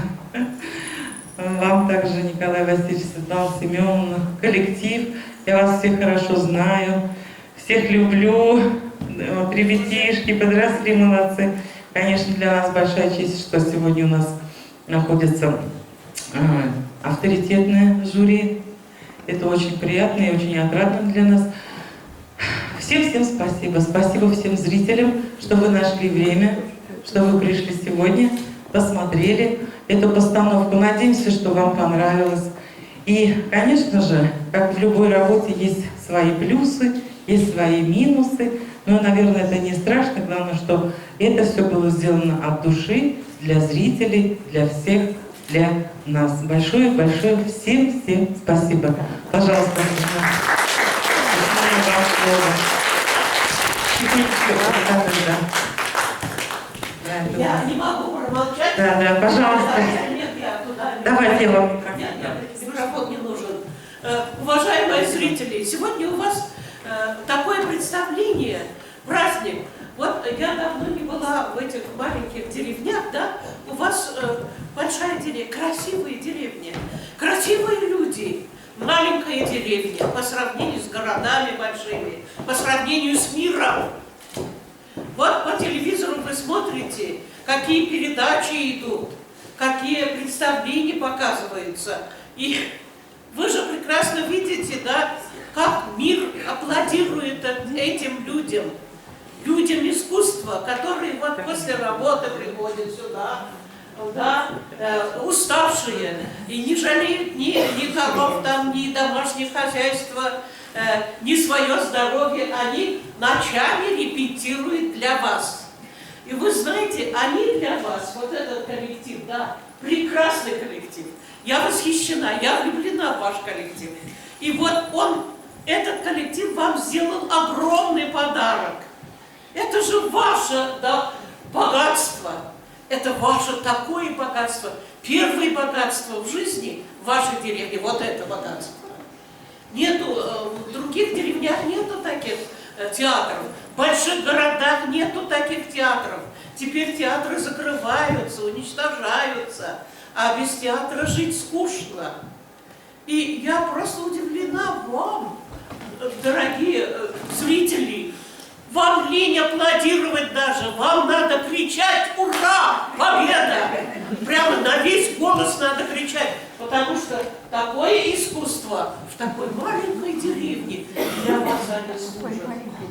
Вам также, Николай Васильевич, Светлана Семеновна, коллектив. Я вас всех хорошо знаю, всех люблю. Вот, ребятишки подросли, молодцы. Конечно, для нас большая честь, что сегодня у нас находится авторитетное жюри. Это очень приятно и очень отрадно для нас. Всем-всем спасибо. Спасибо всем зрителям, что вы нашли время, что вы пришли сегодня, посмотрели эту постановку. Надеемся, что вам понравилось. И, конечно же, как в любой работе, есть свои плюсы, есть свои минусы. Но, наверное, это не страшно. Главное, что это все было сделано от души, для зрителей, для всех, для нас. Большое-большое всем-всем спасибо. Пожалуйста, вам слово. Да, Я не могу промолчать. Да, да, пожалуйста. Нет, я туда. Давайте я вам Нет, нет, микрофон не нужен. Уважаемые зрители, сегодня у вас такое представление, праздник. Вот я давно не была в этих маленьких деревнях, да? У вас большая деревня, красивые деревни, красивые люди. Маленькая деревня по сравнению с городами большими, по сравнению с миром. Вот по телевизору вы смотрите, какие передачи идут, какие представления показываются. И вы же прекрасно видите, да, как мир аплодирует этим людям, людям искусства, которые вот после работы приходят сюда, да, уставшие, и не жалеют ни коров там, ни домашнее хозяйство, ни свое здоровье, они ночами репетируют для вас. И вы знаете, они для вас, вот этот коллектив, да, прекрасный коллектив. Я восхищена, я влюблена в ваш коллектив. И вот он, этот коллектив вам сделал огромный подарок. Это же ваше, да, богатство. Это ваше такое богатство, первое богатство в жизни вашей деревни, вот это богатство. Нету, в других деревнях нету таких театров, в больших городах нету таких театров. Теперь театры закрываются, уничтожаются, а без театра жить скучно. И я просто удивлена вам, дорогие зрители, вам лень аплодировать даже, вам надо кричать «Ура! Победа!» Прямо на весь голос надо кричать, потому что такое искусство в такой маленькой деревне для вас они служат.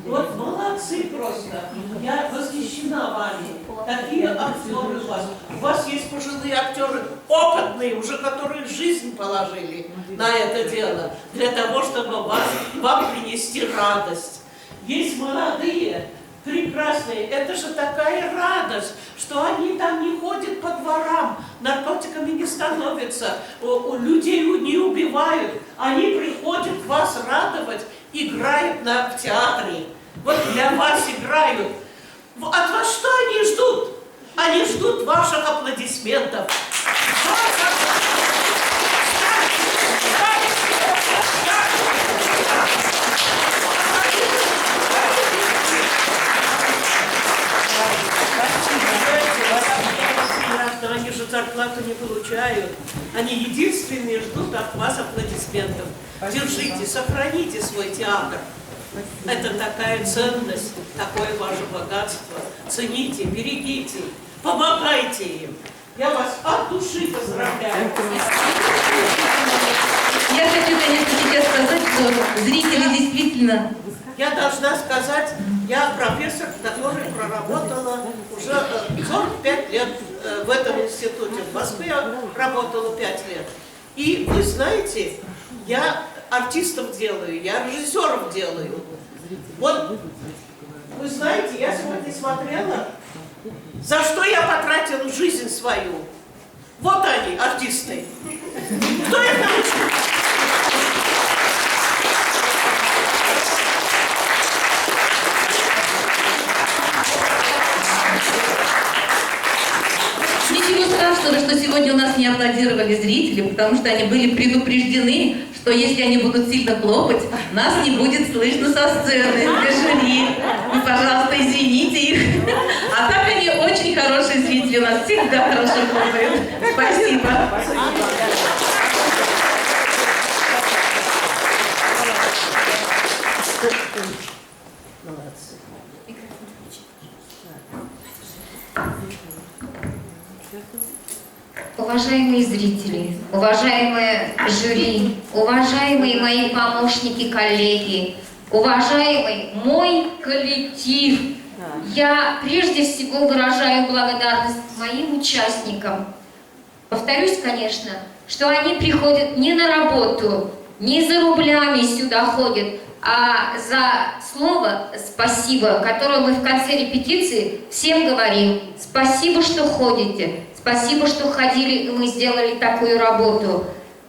Вот молодцы просто, я восхищена вами. Такие актеры у вас. У вас есть пожилые актеры, опытные, уже которые жизнь положили на это дело, для того, чтобы вам принести радость. Есть молодые, прекрасные, это же такая радость, что они там не ходят по дворам, наркотиками не становятся, людей не убивают, они приходят вас радовать, играют в театре. Вот для вас играют. От вас что они ждут? Они ждут ваших аплодисментов. Они же зарплату не получают. Они единственные ждут от вас аплодисментов. Держите, сохраните свой театр. Это такая ценность, такое ваше богатство. Цените, берегите, помогайте им. Я вас от души поздравляю. Я хочу, конечно, сейчас сказать, что зрители действительно... Я должна сказать, я профессор, который проработала уже 45 лет в этом институте. В Москве я работала 5 лет. И вы знаете, я артистов делаю, я режиссеров делаю. Вот, вы знаете, я сегодня смотрела, за что я потратила жизнь свою. Вот они, артисты. Кто их научил? Ничего страшного, что сегодня у нас не аплодировали зрители, потому что они были предупреждены, что если они будут сильно хлопать, нас не будет слышно со сцены для жюри. Вы, пожалуйста, извините их. А так они очень хорошие зрители, у нас всегда хорошо хлопают. Спасибо. Молодцы. Уважаемые зрители, уважаемые жюри, уважаемые мои помощники, коллеги, уважаемый мой коллектив, я прежде всего выражаю благодарность моим участникам. Повторюсь, конечно, что они приходят не на работу, не за рублями сюда ходят, а за слово «спасибо», которое мы в конце репетиции всем говорим. Спасибо, что ходите, спасибо, что ходили, и мы сделали такую работу.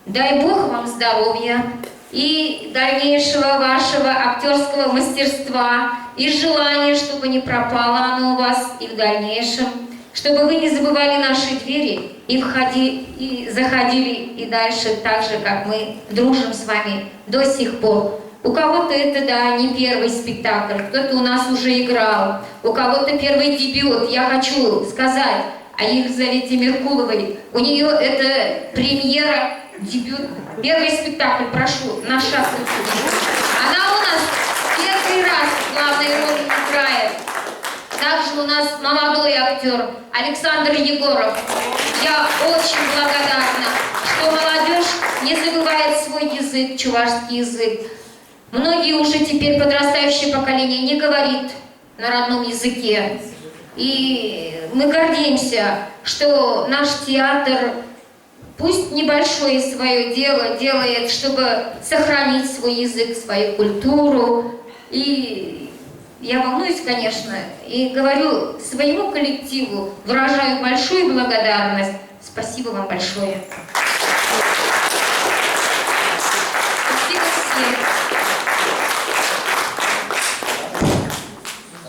Дай Бог вам здоровья и дальнейшего вашего актерского мастерства, и желания, чтобы не пропало оно у вас и в дальнейшем, чтобы вы не забывали наши двери и, и заходили и дальше так же, как мы дружим с вами до сих пор. У кого-то это, да, не первый спектакль, кто-то у нас уже играл, у кого-то первый дебют. Я хочу сказать о Елизавете Меркуловой. У нее это премьера, дебют, первый спектакль, прошу, на шаг. Она у нас первый раз в главной роли играет. Также у нас молодой актер Александр Егоров. Я очень благодарна, что молодежь не забывает свой язык, чувашский язык. Многие уже теперь подрастающее поколение не говорит на родном языке. И мы гордимся, что наш театр, пусть небольшое свое дело делает, чтобы сохранить свой язык, свою культуру. И я волнуюсь, конечно, и говорю своему коллективу, выражаю большую благодарность. Спасибо вам большое.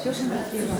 Спасибо всем.